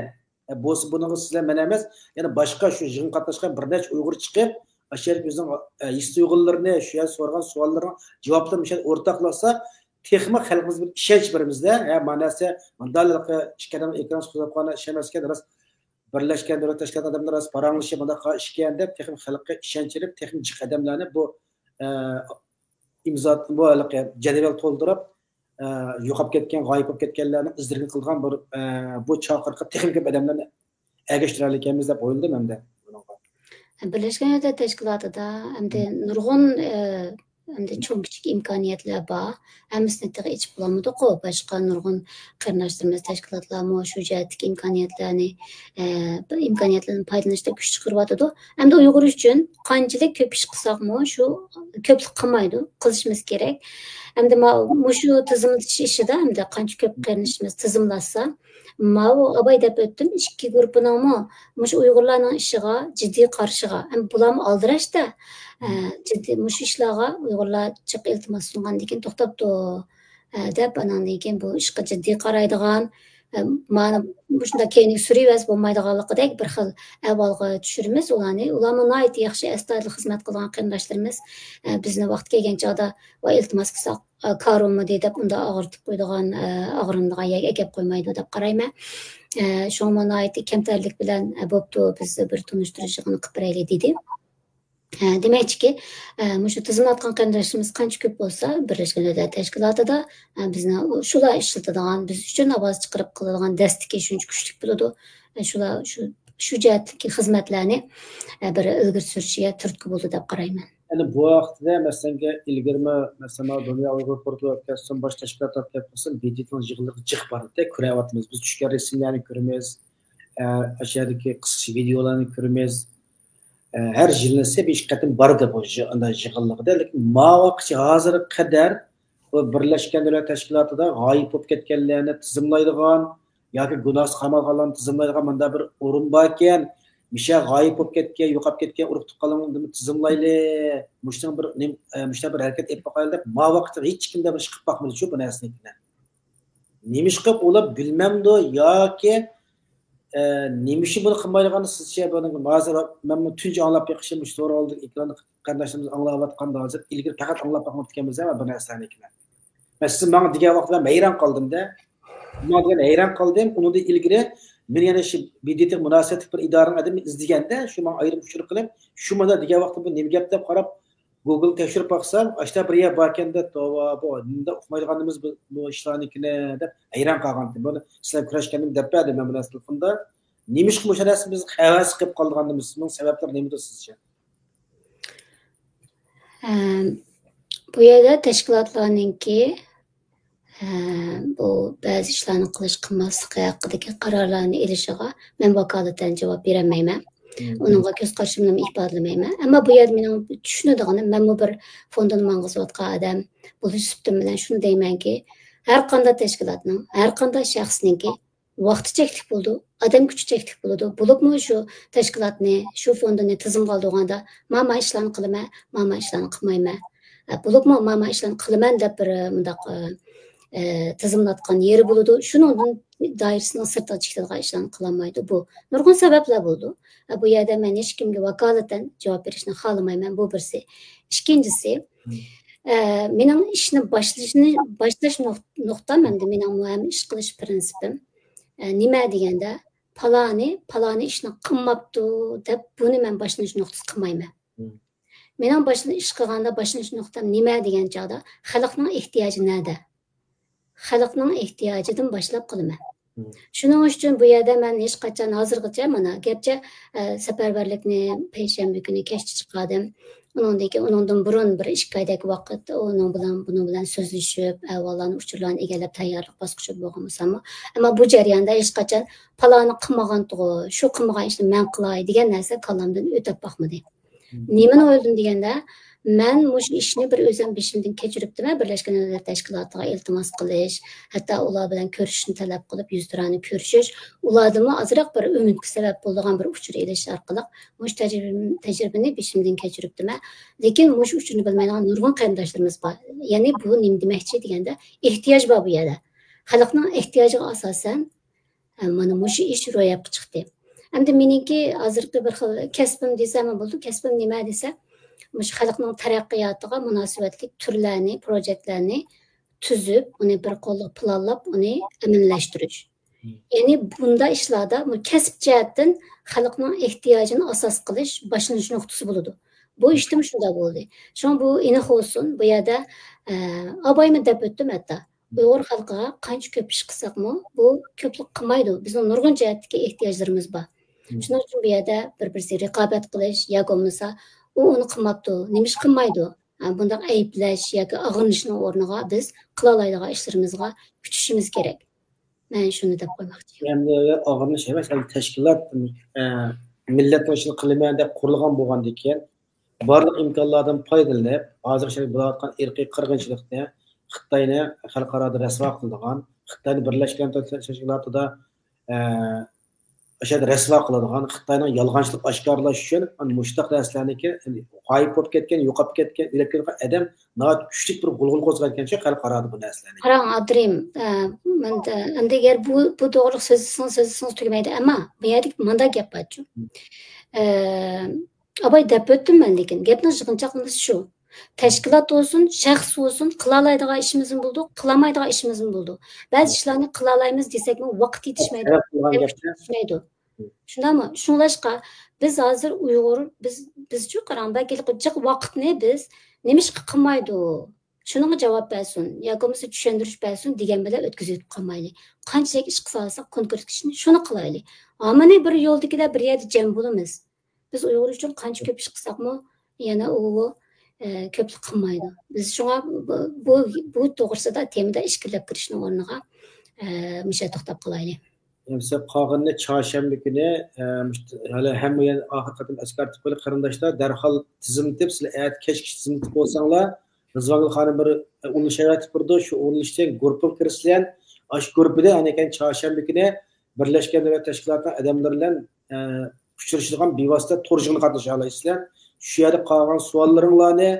ئە، بولسا بۇنىڭغا سىلەر مەن ئەمەس، يەنە باشقا شۇ يىغىنغا قاتناشقان بىر نەچچە ئۇيغۇر چىقىپ، ئاشۇ يەردە ئۆزىنىڭ، ئە، ھېس تۇيغۇلىرىنى، شۇ يەردە سورىغان سوئاللىرىنىڭ جاۋابلىرىنى مۇشۇ يەردە ئورتاقلاشسا، تېخىمۇ خەلقىمىزگە بىر ئىشەنچ بېرىمىز-دە. ھە، مانا نەرسە، مۇنداق ھېلىقى ئىككى ئادەم ئېكران قوزغاپ قويغان ئىش ئەمەسكەن، راست بىرلەشكەن دۆلەت تەشكىلاتى ئادەملىرى راست پاراڭلىشىپ، مۇنداق ئىشكەن دەپ، تېخىمۇ خەلققە ئىشەنچ ئېلىپ، تېخىمۇ جىق ئادەملەرنى بۇ، ئە، ئىمزا، بۇ ھېلىقى جەدۋەل تولدۇرۇپ، ئە، يوقاپ كەتكەن، غايىب بولۇپ كەتكەنلەرنىڭ ئىزدىنىشىنى قىلىدىغان بىر، ئە، بۇ چاقىرىققا تېخىمۇ كۆپ ئادەملەرنى ئەگەشتۈرەلەيكەنمىز دەپ ئويلىدىم ئەمدى بۇنىڭغا. بىرلەشكەن دۆلەتلەر تەشكىلاتىدا ئەمدى نۇرغۇن، ئە، ئەمدى چوڭ كىچىك ئىمكانىيەتلەر بار. ھەممىسىنى تېخى ئېچىپ بولالمىدۇققۇ. باشقا نۇرغۇن قېرىنداشلىرىمىز، تەشكىلاتلارمۇ شۇ جەھەتتىكى ئىمكانىيەتلەرنى، ئە، بىر ئىمكانىيەتلەرنى پايدىلىنىشتا كۈچ چىقىرىۋاتىدۇ. ئەمدى ئۇيغۇر ئۈچۈن قانچىلىك كۆپ ئىش قىلساقمۇ، شۇ كۆپلۈك قىلمايدۇ، قىلىشىمىز كېرەك. ئەمدى ما-، مۇشۇ تىزىملىتىش ئىشىدا ئەمدى قانچە كۆپ قېرىندىشىمىز تىزىملاتسا، ماۋۇ ئاباي دەپ ئۆتتۈم، ئىككى گۇرۇپپىنىڭمۇ مۇشۇ ئۇيغۇرلارنىڭ ئىشىغا جىددىي قارىشىغا، ئەمدى بۇلارمۇ ئالدىراشتا، ئە، جىددىي مۇشۇ ئىشلارغا ئۇيغۇرلار جىق ئىلتىماس سۇنغاندىن كېيىن توختاپتۇ، ئە، دەپ، ئاناندىن كېيىن بۇ ئىشقا جىددىي قارايدىغان، ئە، مانا مۇشۇنداق كەينىگە سۈرۈۋەرسە بولمايدىغانلىقىدەك بىر خىل ئەھۋالغا چۈشۈرىمىز ئۇلارنى. ئۇلارمۇ ناھايىتى ياخشى، ئەستايىدىل خىزمەت قىلىدىغان قېرىنداشلىرىمىز، ئە، بىزنى ۋاقتى كەلگەن چاغدا، ۋاي، ئىلتىماس قىلساق، ئە، كارىمۇ دەپ ئۇنداق ئاغرىتىپ قويىدىغان، ئە، ئاغرىنىدىغان يەرگە ئەكەپ قويمايدۇ دەپ قارايمەن. ئە، شۇڭا ناھايىتى كەمتەرلىك بىلەن، ئە، بوپتۇ، بىز بىر تونۇشتۇرۇش يىغىنى قىلىپ بېرەيلى دېدى. ئە، دېمەكچىكى، ئە، مۇشۇ تىزىملاتقان قېرىنداشلىرىمىز قانچە كۆپ بولسا، بىرلەشكەن دۆلەتلەر تەشكىلاتىدا، ئە، بىزنى شۇلار ئىشلىتىدىغان، بىز ئۈچۈن ئاۋاز چىقىرىپ قىلىدىغان دەستىكى شۇنچە كۈچلۈك بولىدۇ. ئە، شۇلار شۇ، شۇ جەھەتتىكى خىزمەتلەرنى، ئە، بىر ئىلگىرى سۈرۈشىگە تۈرتكە بولىدۇ دەپ قارايمەن. يەنى بۇ ھەقتە، مەسىلەن، ئىلگىرىمۇ، مەسىلەن، دۇنيا ئۇيغۇر قۇرۇلتىيى ئۆتكەزسۇن، باشقا تەشكىلاتلار ئۆتكەزسۇن، بىدىتنىڭ يىغىنلىرى جىق بار ئىدى، كۆرۈۋاتىمىز. بىز چۈشكەن رەسىملەرنى كۆرىمىز، ئە، ئاشۇ يەردىكى قىسقىچە ۋىدېئولارنى كۆرىمىز. ئە، ھەر يىلنىسى بىر ئىككى قېتىم بارىدۇ بۇ يىغ-، ئانداق يىغىنلىقىدا. لېكىن ماۋۇ ۋاقىتقىچە ھازىرغا قەدەر بۇ بىرلەشكەن دۆلەت تەشكىلاتىدا غايىب بولۇپ كەتكەنلەرنى تىزىملايدىغان ياكى گۇناھسىز قامالغانلارنى تىزىملايدىغان مۇنداق بىر ئورۇن باركەن، مۇشۇ غايىب بولۇپ كەتكەن، يوقاپ كەتكەن ئۇرۇق تۇغقانلىرىنى تىزىملايلى، مۇشۇنىڭ بىر نېم-، ئە، مۇشۇنداق بىر ھەرىكەت ئېلىپ باقايلى دەپ، ماۋۇ ۋاقىتتا ھېچكىمدە بىر ئىش قىلىپ باقمىدىچۇ بۇ نەرسىنى. نېمىشقا ئۇلار بىلمەمدۇ ياكى، ئە، نېمە ئۈچۈن بۇنى قىلمايدىغانلىقى سىزچە؟ بۇنى ھازىر مەنمۇ تۇنجى ئاڭلاپ بېقىشىم، مۇشۇ تور ئالدىدا ئېكراندا قېرىنداشلىرىمىز ئاڭلاۋاتقاندا، ھازىر ئىلگىرى پەقەت ئاڭلاپ باقماپتىكەنمىز ھە بۇ نەرسىلەرنى. مەن سىز ماڭا دېگەن ۋاقىتتا مەن ھەيران قالدىم-دە. ماڭا دېگەن ھەيران قالدىم. ئۇنىڭدىن ئىلگىرى مېنى يەنە شۇ بىدىتىغا مۇناسىۋەتلىك بىر ئىدارىنىڭ ئادىمى ئىزدىگەندە، شۇ ماڭا ئايرىم ئۇچۇر قىلىپ، شۇ مانا دېگەن ۋاقىتتا بۇ نېمە گەپ دەپ قاراپ، گوگل تەكشۈرۈپ باقسام، ئاشتا بىر يەر باركەن دەپ، توۋا، بۇ نېمىنداق ئۇقمايدىغانمىز بۇ، بۇ ئىشلارنىڭكىنى دەپ ھەيران قالغانتىم. بۇنى سىلەر كۆرۈشكەندىمۇ دەپ بەردىم مەن بۇ نەرسە تېلېفوندا. نېمىشقا مۇشۇ نەرسە بىز ھەۋەس قىلىپ قالىدىغانلىقىمىزنىڭ سەۋەبلىرى نېمىدۇر سىزچە؟ ئەم، بۇ يەردە تەشكىلاتلارنىڭكى، ئە، بۇ بەزى ئىشلارنى قىلىش، قىلماسلىقى ھەققىدىكى قارارلارنى ئېلىشىغا مەن ۋاكالىتەن جاۋاب بېرەلمەيمەن. مم. ئۇنىڭغا كۆز قارىشىمنىمۇ ئىپادىلىمەيمەن. ئەمما بۇ يەردە مېنىڭ چۈشىنىدىغىنىم، مەنمۇ بىر فوندىنى ماڭغۇزۇۋاتقان ئادەم بولۇش سۈپىتىم بىلەن شۇنى دەيمەنكى، ھەر قانداق تەشكىلاتنىڭ، ھەر قانداق شەخسنىڭكى ۋاقتى چەكلىك بولىدۇ، ئادەم كۈچى چەكلىك بولىدۇ. بولۇپمۇ شۇ تەشكىلاتنى، شۇ فوندىنى تىزىمغا ئالىدىغاندا، ما، ما ئىشلارنى قىلىمەن، ما، ما ئىشلارنى قىلمايمەن. ئە، بولۇپمۇ ما، ما ئىشلارنى قىلىمەن دەپ بىر، ئە، مۇنداق، ئە، ئە، تىزىملاتقان يېرى بولىدۇ. شۇنىڭدىن دائىرىسىنىڭ سىرتىغا چىقىدىغان ئىشلارنى قىلالمايدۇ. بۇ نۇرغۇن سەۋەبلەر بولىدۇ. ئە، بۇ يەردە مەن ھېچكىمگە ۋاكالىتەن جاۋاب بېرىشنى خالىمايمەن. بۇ بىرسى. ئىككىنچىسى، ئە، مېنىڭ ئىشنى باشلىشىنى، باشلاش نۇق-، نۇقتام ئەمدى مېنىڭ مۇ-، ھەم ئىش قىلىش پىرىنسىپىم. ئە، نېمە دېگەندە، پالانى، پالانى ئىشنى قىلماپتۇ دەپ، بۇنى مەن باشلىنىش نۇقتىسى قىلمايمەن. مم. مېنىڭ باشلا-، ئىش قىلغاندا باشلىنىش نۇقتام نېمە دېگەن چاغدا، خەلقنىڭ ئېھتىياجى نەدە؟ خەلقنىڭ ئېھتىياجىدىن باشلاپ قىلىمەن. مم. شۇنىڭ ئۈچۈن بۇ يەردە مەن ھېچقاچان ھازىرغىچە، مانا، گەرچە، ئە، سەپەرۋەرلىكنى پەيشەنبە كۈنى كەچتە چىقاردىم. ئۇنىڭدىن كېيىن، ئۇنىڭدىن بۇرۇن بىر ئىككى ئايدەك ۋاقىت ئۇنىڭ بىلەن، بۇنىڭ بىلەن سۆزلىشىپ، ئەھۋاللارنى، ئۇچۇرلارنى ئىگىلەپ تەييارلىق باسقۇچىدا بولغان بولساممۇ، ئەمما بۇ جەرياندا ھېچقاچان پالانى قىلمىغانتىغۇ، شۇ قىلمىغان ئىشنى مەن قىلاي دېگەن نەرسە كاللامدىن ئۆتۈپ باقمىدى. مم. نېمىنى ئويلىدىم دېگەندە، مەن مۇشۇ ئىشنى بىر ئۆزۈم بېشىمدىن كەچۈرۈپتىمەن، بىرلەشكەن دۆلەتلەر تەشكىلاتىغا ئىلتىماس قىلىش، ھەتتا ئۇلار بىلەن كۆرۈشۈشنى تەلەپ قىلىپ، يۈزتۇرانە كۆرۈشۈش، ئۇلاردىنمۇ ئازراق بىر ئۈمىدكە سەۋەب بولىدىغان بىر ئۇچۇر ئېلىش ئارقىلىق مۇشۇ تەجرىبىم-، تەجرىبىنى بېشىمدىن كەچۈرۈپتىمەن. لېكىن مۇشۇ ئۇچۇرنى بىلمەيدىغان نۇرغۇن قېرىنداشلىرىمىز بار. يەنى بۇ نېمە دېمەكچى دېگەندە، ئېھتىياج بار بۇ يەردە. خەلقنىڭ ئېھتىياجىغا ئاساسەن، ئە، مانا مۇشۇ ئىش روياپقا چىقتى. ئەمدى مېنىڭكى ھازىرقى بىر خىل كەسپىم دېسەم بولىدۇ. كەسپىم نېمە دېسە، مۇشۇ خەلقنىڭ تەرەققىياتىغا مۇناسىۋەتلىك تۈرلەرنى، پروجېكتلارنى تۈزۈپ، ئۇنى بىر قوللۇق پىلانلاپ، ئۇنى ئەمەلىيلەشتۈرۈش. مم. يەنى بۇنداق ئىشلاردا بۇ كەسىپ جەھەتتىن خەلقنىڭ ئېھتىياجىنى ئاساس قىلىش باشلىنىش نۇقتىسى بولىدۇ. بۇ ئىشتىمۇ شۇنداق بولدى. شۇڭا بۇ ئېنىق بولسۇن، بۇ يەردە، ئە، ئابايمۇ دەپ ئۆتتۈم ھەتتا. ئۇيغۇر خەلقىگە قانچە كۆپ ئىش قىلساقمۇ، بۇ كۆپلۈك قىلمايدۇ. بىزنىڭ نۇرغۇن جەھەتتىكى ئېھتىياجلىرىمىز بار. مم. شۇنىڭ ئۈچۈن بۇ يەردە بىر-بىرسىگە رىقابەت قىلىش ياكى بولمىسا، ئۇ ئۇنى قىلماپتۇ، نېمە ئىش قىلمايدۇ؟ ئە، بۇنداق ئەيىبلەش ياكى ئاغرىنىشنىڭ ئورنىغا بىز قىلالايدىغان ئىشلىرىمىزغا كۈچىشىمىز كېرەك. مەن شۇنى دەپ قويماقچى. ئەمدى ئاغرىنىش ئەمەس، ئەمدى تەشكىلات، ئە، مىللەتنىڭ ئىشىنى قىلىمەن دەپ قۇرۇلغان بولغاندىن كېيىن، بارلىق ئىمكانلاردىن پايدىلىنىپ، ھازىرغىچە بولۇۋاتقان ئىرقىي قىرغىنچىلىقنى، خىتاينى خەلقئارادا رەسۋا قىلىدىغان، خىتاينى بىرلەشكەن دۆلەتلەر تەشكىلاتىدا، ئە، ئاشۇ يەردە رەسۋا قىلىدىغان، خىتاينىڭ يالغانچىلىق ئاشكارىلاش ئۈچۈن، مانا مۇشۇنداق نەرسىلەرنىكى غايىب بولۇپ كەتكەن، يوقاپ كەتكەن، ئۆلۈپ كەتكەن ئادەم ناھايىتى كۈچلۈك بىر غۇلغۇلا قوزغايدىكەنچۇ خەلقئارادا بۇ نەرسىلەرنى. قاراڭ، ئابدۇرېھىم، ئە، مەن دە-، ئەمدى ئەگەر بۇ، بۇ توغرىلىق سۆزلىسىڭىز، سۆزلىسىڭىز تۈگىمەيدۇ. ئەمما بۇ يەردە مۇنداق گەپ بارچۇ. ئە، ئاباي دەپ ئۆتتۈم مەن، لېكىن گەپنىڭ يىغىنچاقلىمىسى شۇ. تەشكىلات بولسۇن، شەخس بولسۇن، قىلالايدىغان ئىشىمىزمۇ بولىدۇ، قىلالمايدىغان ئىشىمىزمۇ بولىدۇ. بەزى ئىشلارنى قىلالايمىز دېسەكمۇ، ۋاقىت يېتىشمەيدۇ. شۇنداقمۇ؟ شۇڭلاشقا بىز ھازىر ئۇيغۇر، بىز، بىزچۇ قاراڭ، بەك جىق ۋاقىتنى بىز نېمىشقا قىلمايدۇ؟ شۇنىڭغا جاۋاب بەرسۇن ياكى بولمىسا چۈشەندۈرۈش بەرسۇن دېگەن بىلەن ئۆتكۈزۈۋېتىپ قالمايلى. قانچىلىك ئىش قىلالىساق، كونكرېت ئىشنى شۇنى قىلايلى. ھامىنى بىر يولدىكىلەر بىر يەردە جەم بولىمىز. بىز ئۇيغۇر ئۈچۈن قانچە كۆپ ئىش قىلساقمۇ، يەنە ئۇ، ئە، كۆپلۈك قىلمايدۇ. بىز شۇڭا بۇ، بۇ، بۇ توغرىسىدا تېمىدا ئىچكىرىلەپ كىرىشنىڭ ئورنىغا، ئە، مۇشۇ يەردە توختاپ قالايلى. ئەمسە قالغىنىنى چارشەنبە كۈنى، ئە، مۇشت-، ھېلى ھەممە يەر ئاخىرقى قېتىم ئەسكەرتىپ قويلى، قېرىنداشلار، دەرھال تىزىملىتىپ، سىلەر ئەتە كەچكىچە تىزىملىتىپ بولساڭلار، رىزۋانگۈل خانىم بىر، ئە، ئۇلىنىش ئەۋەتىپ بېرىدۇ، شۇ ئۇلىنىشتىن گۇرۇپپىغا كىرىسىلەر. ئاشۇ گۇرۇپپىدە ئەنە كەينى چارشەنبە كۈنى بىرلەشكەن دۆلەت تەشكىلاتىنىڭ ئادەملىرى بىلەن، ئە، ئۇچرىشىدىغان بىۋاسىتە تور يىغىنىغا قاتنىشالايسىلەر. شۇ يەردە قالغان سوئاللىرىڭلارنى،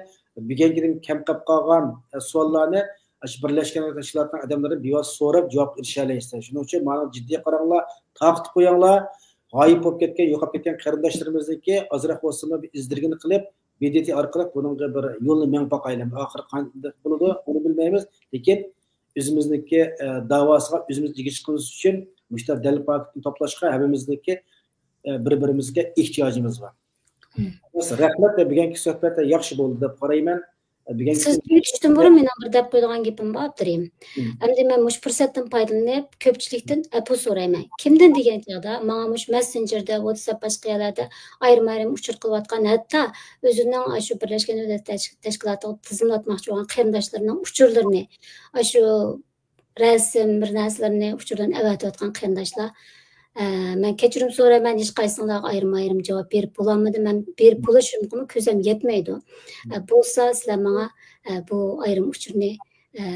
بۈگۈنكىدىن كەم قېلىپ قالغان، ئە، سوئاللارنى ئاشۇ بىرلەشكەن دۆلەت تەشكىلاتىنىڭ ئادەملىرىدىن بىۋاسىتە سوراپ جاۋاب ئېرىشەلەيسىلەر. شۇنىڭ ئۈچۈن ماڭا جىددىي قاراڭلار، تارقىتىپ قويۇڭلار. غايىب بولۇپ كەتكەن، يوقاپ كەتكەن قېرىنداشلىرىمىزنىڭكى ئازراق بولسىمۇ بىر ئىزدىرگىنى قىلىپ، بى دى تى ئارقىلىق بۇنىڭغا بىر يولنى مېڭىپ باقايلى. ئاخىرى قانداق بولىدۇ، ئۇنى بىلمەيمىز. لېكىن ئۆزىمىزنىڭكى، ئە، داۋاسىغا ئۆزىمىز ئىگە چىقىشىمىز ئۈچۈن مۇشۇنداق دەلىل پاكىتنى توپلاشقا ھەممىمىزنىڭكى، ئە، بىر-بىرىمىزگە ئېھتىياجىمىز بار. مم. رەھمەت، بۈگۈنكى سۆھبەت ياخشى بولدى دەپ قارايمەن. بۈگۈنكى سىز تۈگىتىشتىن بۇرۇن مېنىڭ بىر دەپ قويىدىغان گېپىم بار، ئابدۇرېھىم. مم. ئەمدى مەن مۇشۇ پۇرسەتتىن پايدىلىنىپ، كۆپچىلىكتىن ئەپۇ سورايمەن. كىمدىن دېگەن چاغدا، ماڭا مۇشۇ مەسسېنجېردا، ۋاتساپ، باشقا يەرلەردە ئايرىم-ئايرىم ئۇچۇر قىلىۋاتقان، ھەتتا ئۆزىنىڭ ئاشۇ بىرلەشكەن دۆلەت تەش-، تەشكىلاتىغا تىزىملاتماقچى بولغان قېرىنداشلىرىنىڭ ئۇچۇرلىرىنى، ئاشۇ رەسىم، بىر نەرسىلىرىنى، ئۇچۇرلىرىنى ئەۋەتىۋاتقان قېرىنداشلار، ئە، مەن كەچۈرۈم سورايمەن، ھېچقايسىڭلارغا ئايرىم-ئايرىم جاۋاب بېرىپ بولالمىدىم. مەن بېرىپ بولۇشۇمغىمۇ كۆزۈم يەتمەيدۇ. ئە، بولسا سىلەر ماڭا، ئە، بۇ ئايرىم ئۇچۇرنى، ئە،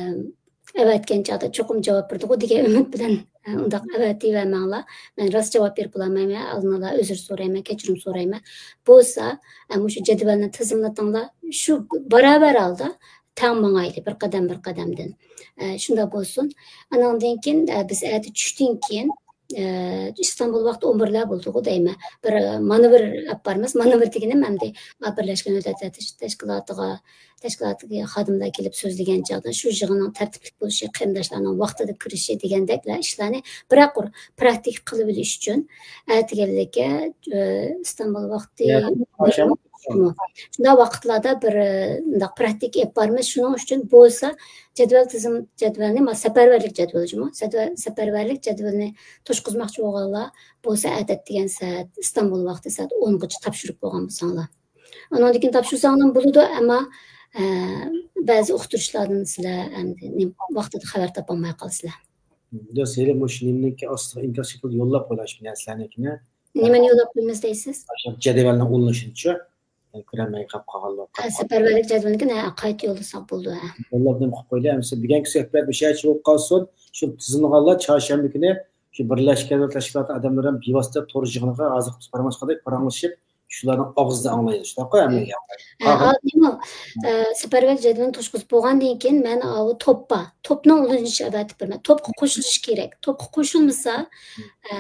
ئەۋەتكەن چاغدا چوقۇم جاۋاب بېرىدىغۇ دېگەن ئۈمىد بىلەن، ئە، ئۇنداق ئەۋەتىۋەرمەڭلار. مەن راست جاۋاب بېرىپ بولالمايمەن، ئالدىن ئالا ئۆزۈر سورايمەن، كەچۈرۈم سورايمەن. بولسا، ئە، مۇشۇ جەدۋەلنى تىزىملىتىڭلار، شۇ باراۋەر ھالدا تەڭ ماڭايلى، بىر قەدەم، بىر قەدەمدىن. ئە، شۇنداق بولسۇن. ئانىڭدىن كېيىن، ئە، بىز ئەتە چۈشتىن كېيىن، ئە، ئىستانبۇل ۋاقتى ئون بىرلەر بولىدىغۇ دەيمەن. بىر، ئە، مانېۋىر ئەپ بارىمىز. مانېۋىر دېگىنىم ئەمدى، ئا، بىرلەشكەن دۆلەتلەر تەش-، تەشكىلاتىغا، تەشكىلاتىدىكى خادىملار كېلىپ سۆزلىگەن چاغدا شۇ يىغىننىڭ تەرتىپلىك بولۇشى، قېرىنداشلارنىڭ ۋاقتىدا كىرىشى دېگەندەكلا ئىشلارنى بىرەر قۇر پراكتىكا قىلىۋېلىش ئۈچۈن ئەتىگەنلىككە، ئە، ئىستانبۇل ۋاقتى شۇنداق ۋاقىتلاردا بىر، ئە، مۇنداق پراكتىكا ئېلىپ بارىمىز. شۇنىڭ ئۈچۈن بولسا جەدۋەل تىزىم، جەدۋەلنى، ما-، سەپەرۋەرلىك جەدۋىلى جۇمۇ، سەدۋە-، سەپەرۋەرلىك جەدۋىلىنى توشقۇزماقچى بولغانلار بولسا ئەتەتتىگەن سائەت ئىستانبۇل ۋاقتى سائەت ئونغىچە تاپشۇرۇپ بولغان بولساڭلار. ئۇنىڭدىن كېيىن تاپشۇرساڭلارمۇ بولىدۇ، ئەمما، ئە، بەزى ئۇقتۇرۇشلاردىن سىلەر ئەمدى نېمە، ۋاقتىدا خەۋەر تاپالماي قالىسىلەر. دوست، ھېلى مۇشۇ نېمىنىڭكى ئاستىغا ئىنكاس شەكلىدە يوللاپ قويۇڭلار شۇ نەرسىلەرنىڭكىنى. نېمىنى يوللاپ قويىمىز دەيسىز؟ ئاشۇ جەدۋەلنىڭ ئۇلىنىشىنىچۇ؟ كۆرەلمەي قاپ قالغانلار. ھە، سەپەرۋەرلىك جەدۋىلىنى، ھە، قايتا يوللىساق بولىدۇ، ھە. يوللاپ نېمە قىلىپ قويدى؟ ئەمىسە بۈگۈنكى سۆھبەت مۇشۇ يەرچە بولۇپ قالسۇن. شۇ تىزىملىغانلار چارشەنبە كۈنى شۇ بىرلەشكەن دۆلەتلەر تەشكىلاتى ئادەملىرى بىۋاسىتە تور يىغىنىغا ھازىر قىلىپ بارماشقاندەك پاراڭلىشىپ، شۇلارنىڭ ئاغزىدا ئاڭلايدۇ، شۇنداققۇ ھەممە گەپ. ھە، ھازىرمۇ، ئە، سەپەرۋەرلىك جەدۋىلىنى توشقۇزۇپ بولغاندىن كېيىن مەن ئاۋۇ توپقا، توپنىڭ ئۇلىنىشى ئەۋەتىپ بېرىمەن. توپقا قوشۇلۇش كېرەك. توپقا قوشۇلمىسا، ئە،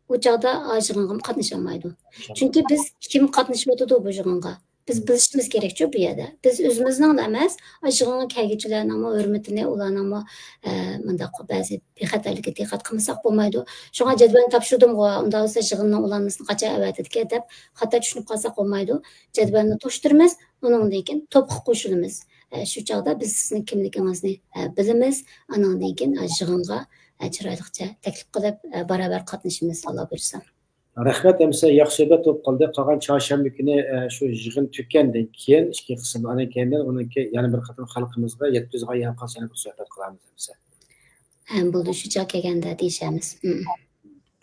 ئۇ چاغدا ئا يىغىنغىمۇ قاتنىشالمايدۇ. چۈنكى بىز كىم قاتنىشىۋاتىدۇ بۇ يىغىنغا؟ بىز بىلىشىمىز كېرەكچۇ بۇ يەردە. بىز ئۆزىمىزنىڭلا ئەمەس، ئا يىغىنغا كەلگۈچىلەرنىڭمۇ ھۆرمىتىنى، ئۇلارنىڭمۇ، ئە، مۇنداق بەزى بىخەتەرلىككە دىققەت قىلمىساق بولمايدۇ. شۇڭا جەدۋەلنى تاپشۇردۇمغۇ، ئۇنداق بولسا يىغىننىڭ ئۇلانمىسىنى قاچان ئەۋەتىدىكەن دەپ خاتا چۈشىنىپ قالساق بولمايدۇ. جەدۋەلنى توشتۇرىمىز، ئۇنىڭدىن كېيىن توپقا قوشۇلىمىز. ئە، شۇ چاغدا بىز سىزنىڭ كىملىكىڭىزنى، ئە، بىلىمىز. ئانىڭدىن كېيىن، ئە، يىغىنغا، ئە، چىرايلىقچە تەكلىپ قىلىپ، ئە، باراۋەر قاتنىشىمىز، ئاللا بۇيرۇسا. رەھمەت، ئەمىسە ياخشى سۆھبەت بولۇپ قالدى. قالغان چارشەنبە كۈنى، ئە، شۇ يىغىن تۈگىگەندىن كېيىن، ئىككى قىسىم، ئاندىن كېيىن ئۇنىڭكى يەنە بىر قېتىم خەلقىمىزگە يەتكۈزىدىغان يەنە قايسى يەنە بىر سۆھبەت قىلارمىز ئەمىسە. ھە، بولدى، شۇ چاغ كەلگەندە دېيىشەرمىز. ھم.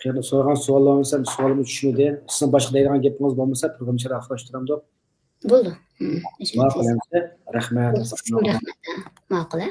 خېيىر، سورىغان سوئاللىرىڭىز، سوئالىم چۈشمىدى. سىزنىڭ باشقا دەيدىغان گېپىڭىز بولمىسا، پروگراممىنى ئاخىرلاشتۇرامدۇق؟ بولدى. ھم، شۇ ماقۇل تېز. ئەمىسە، رەھمەت. رەھمەت. ماقۇل، ھە؟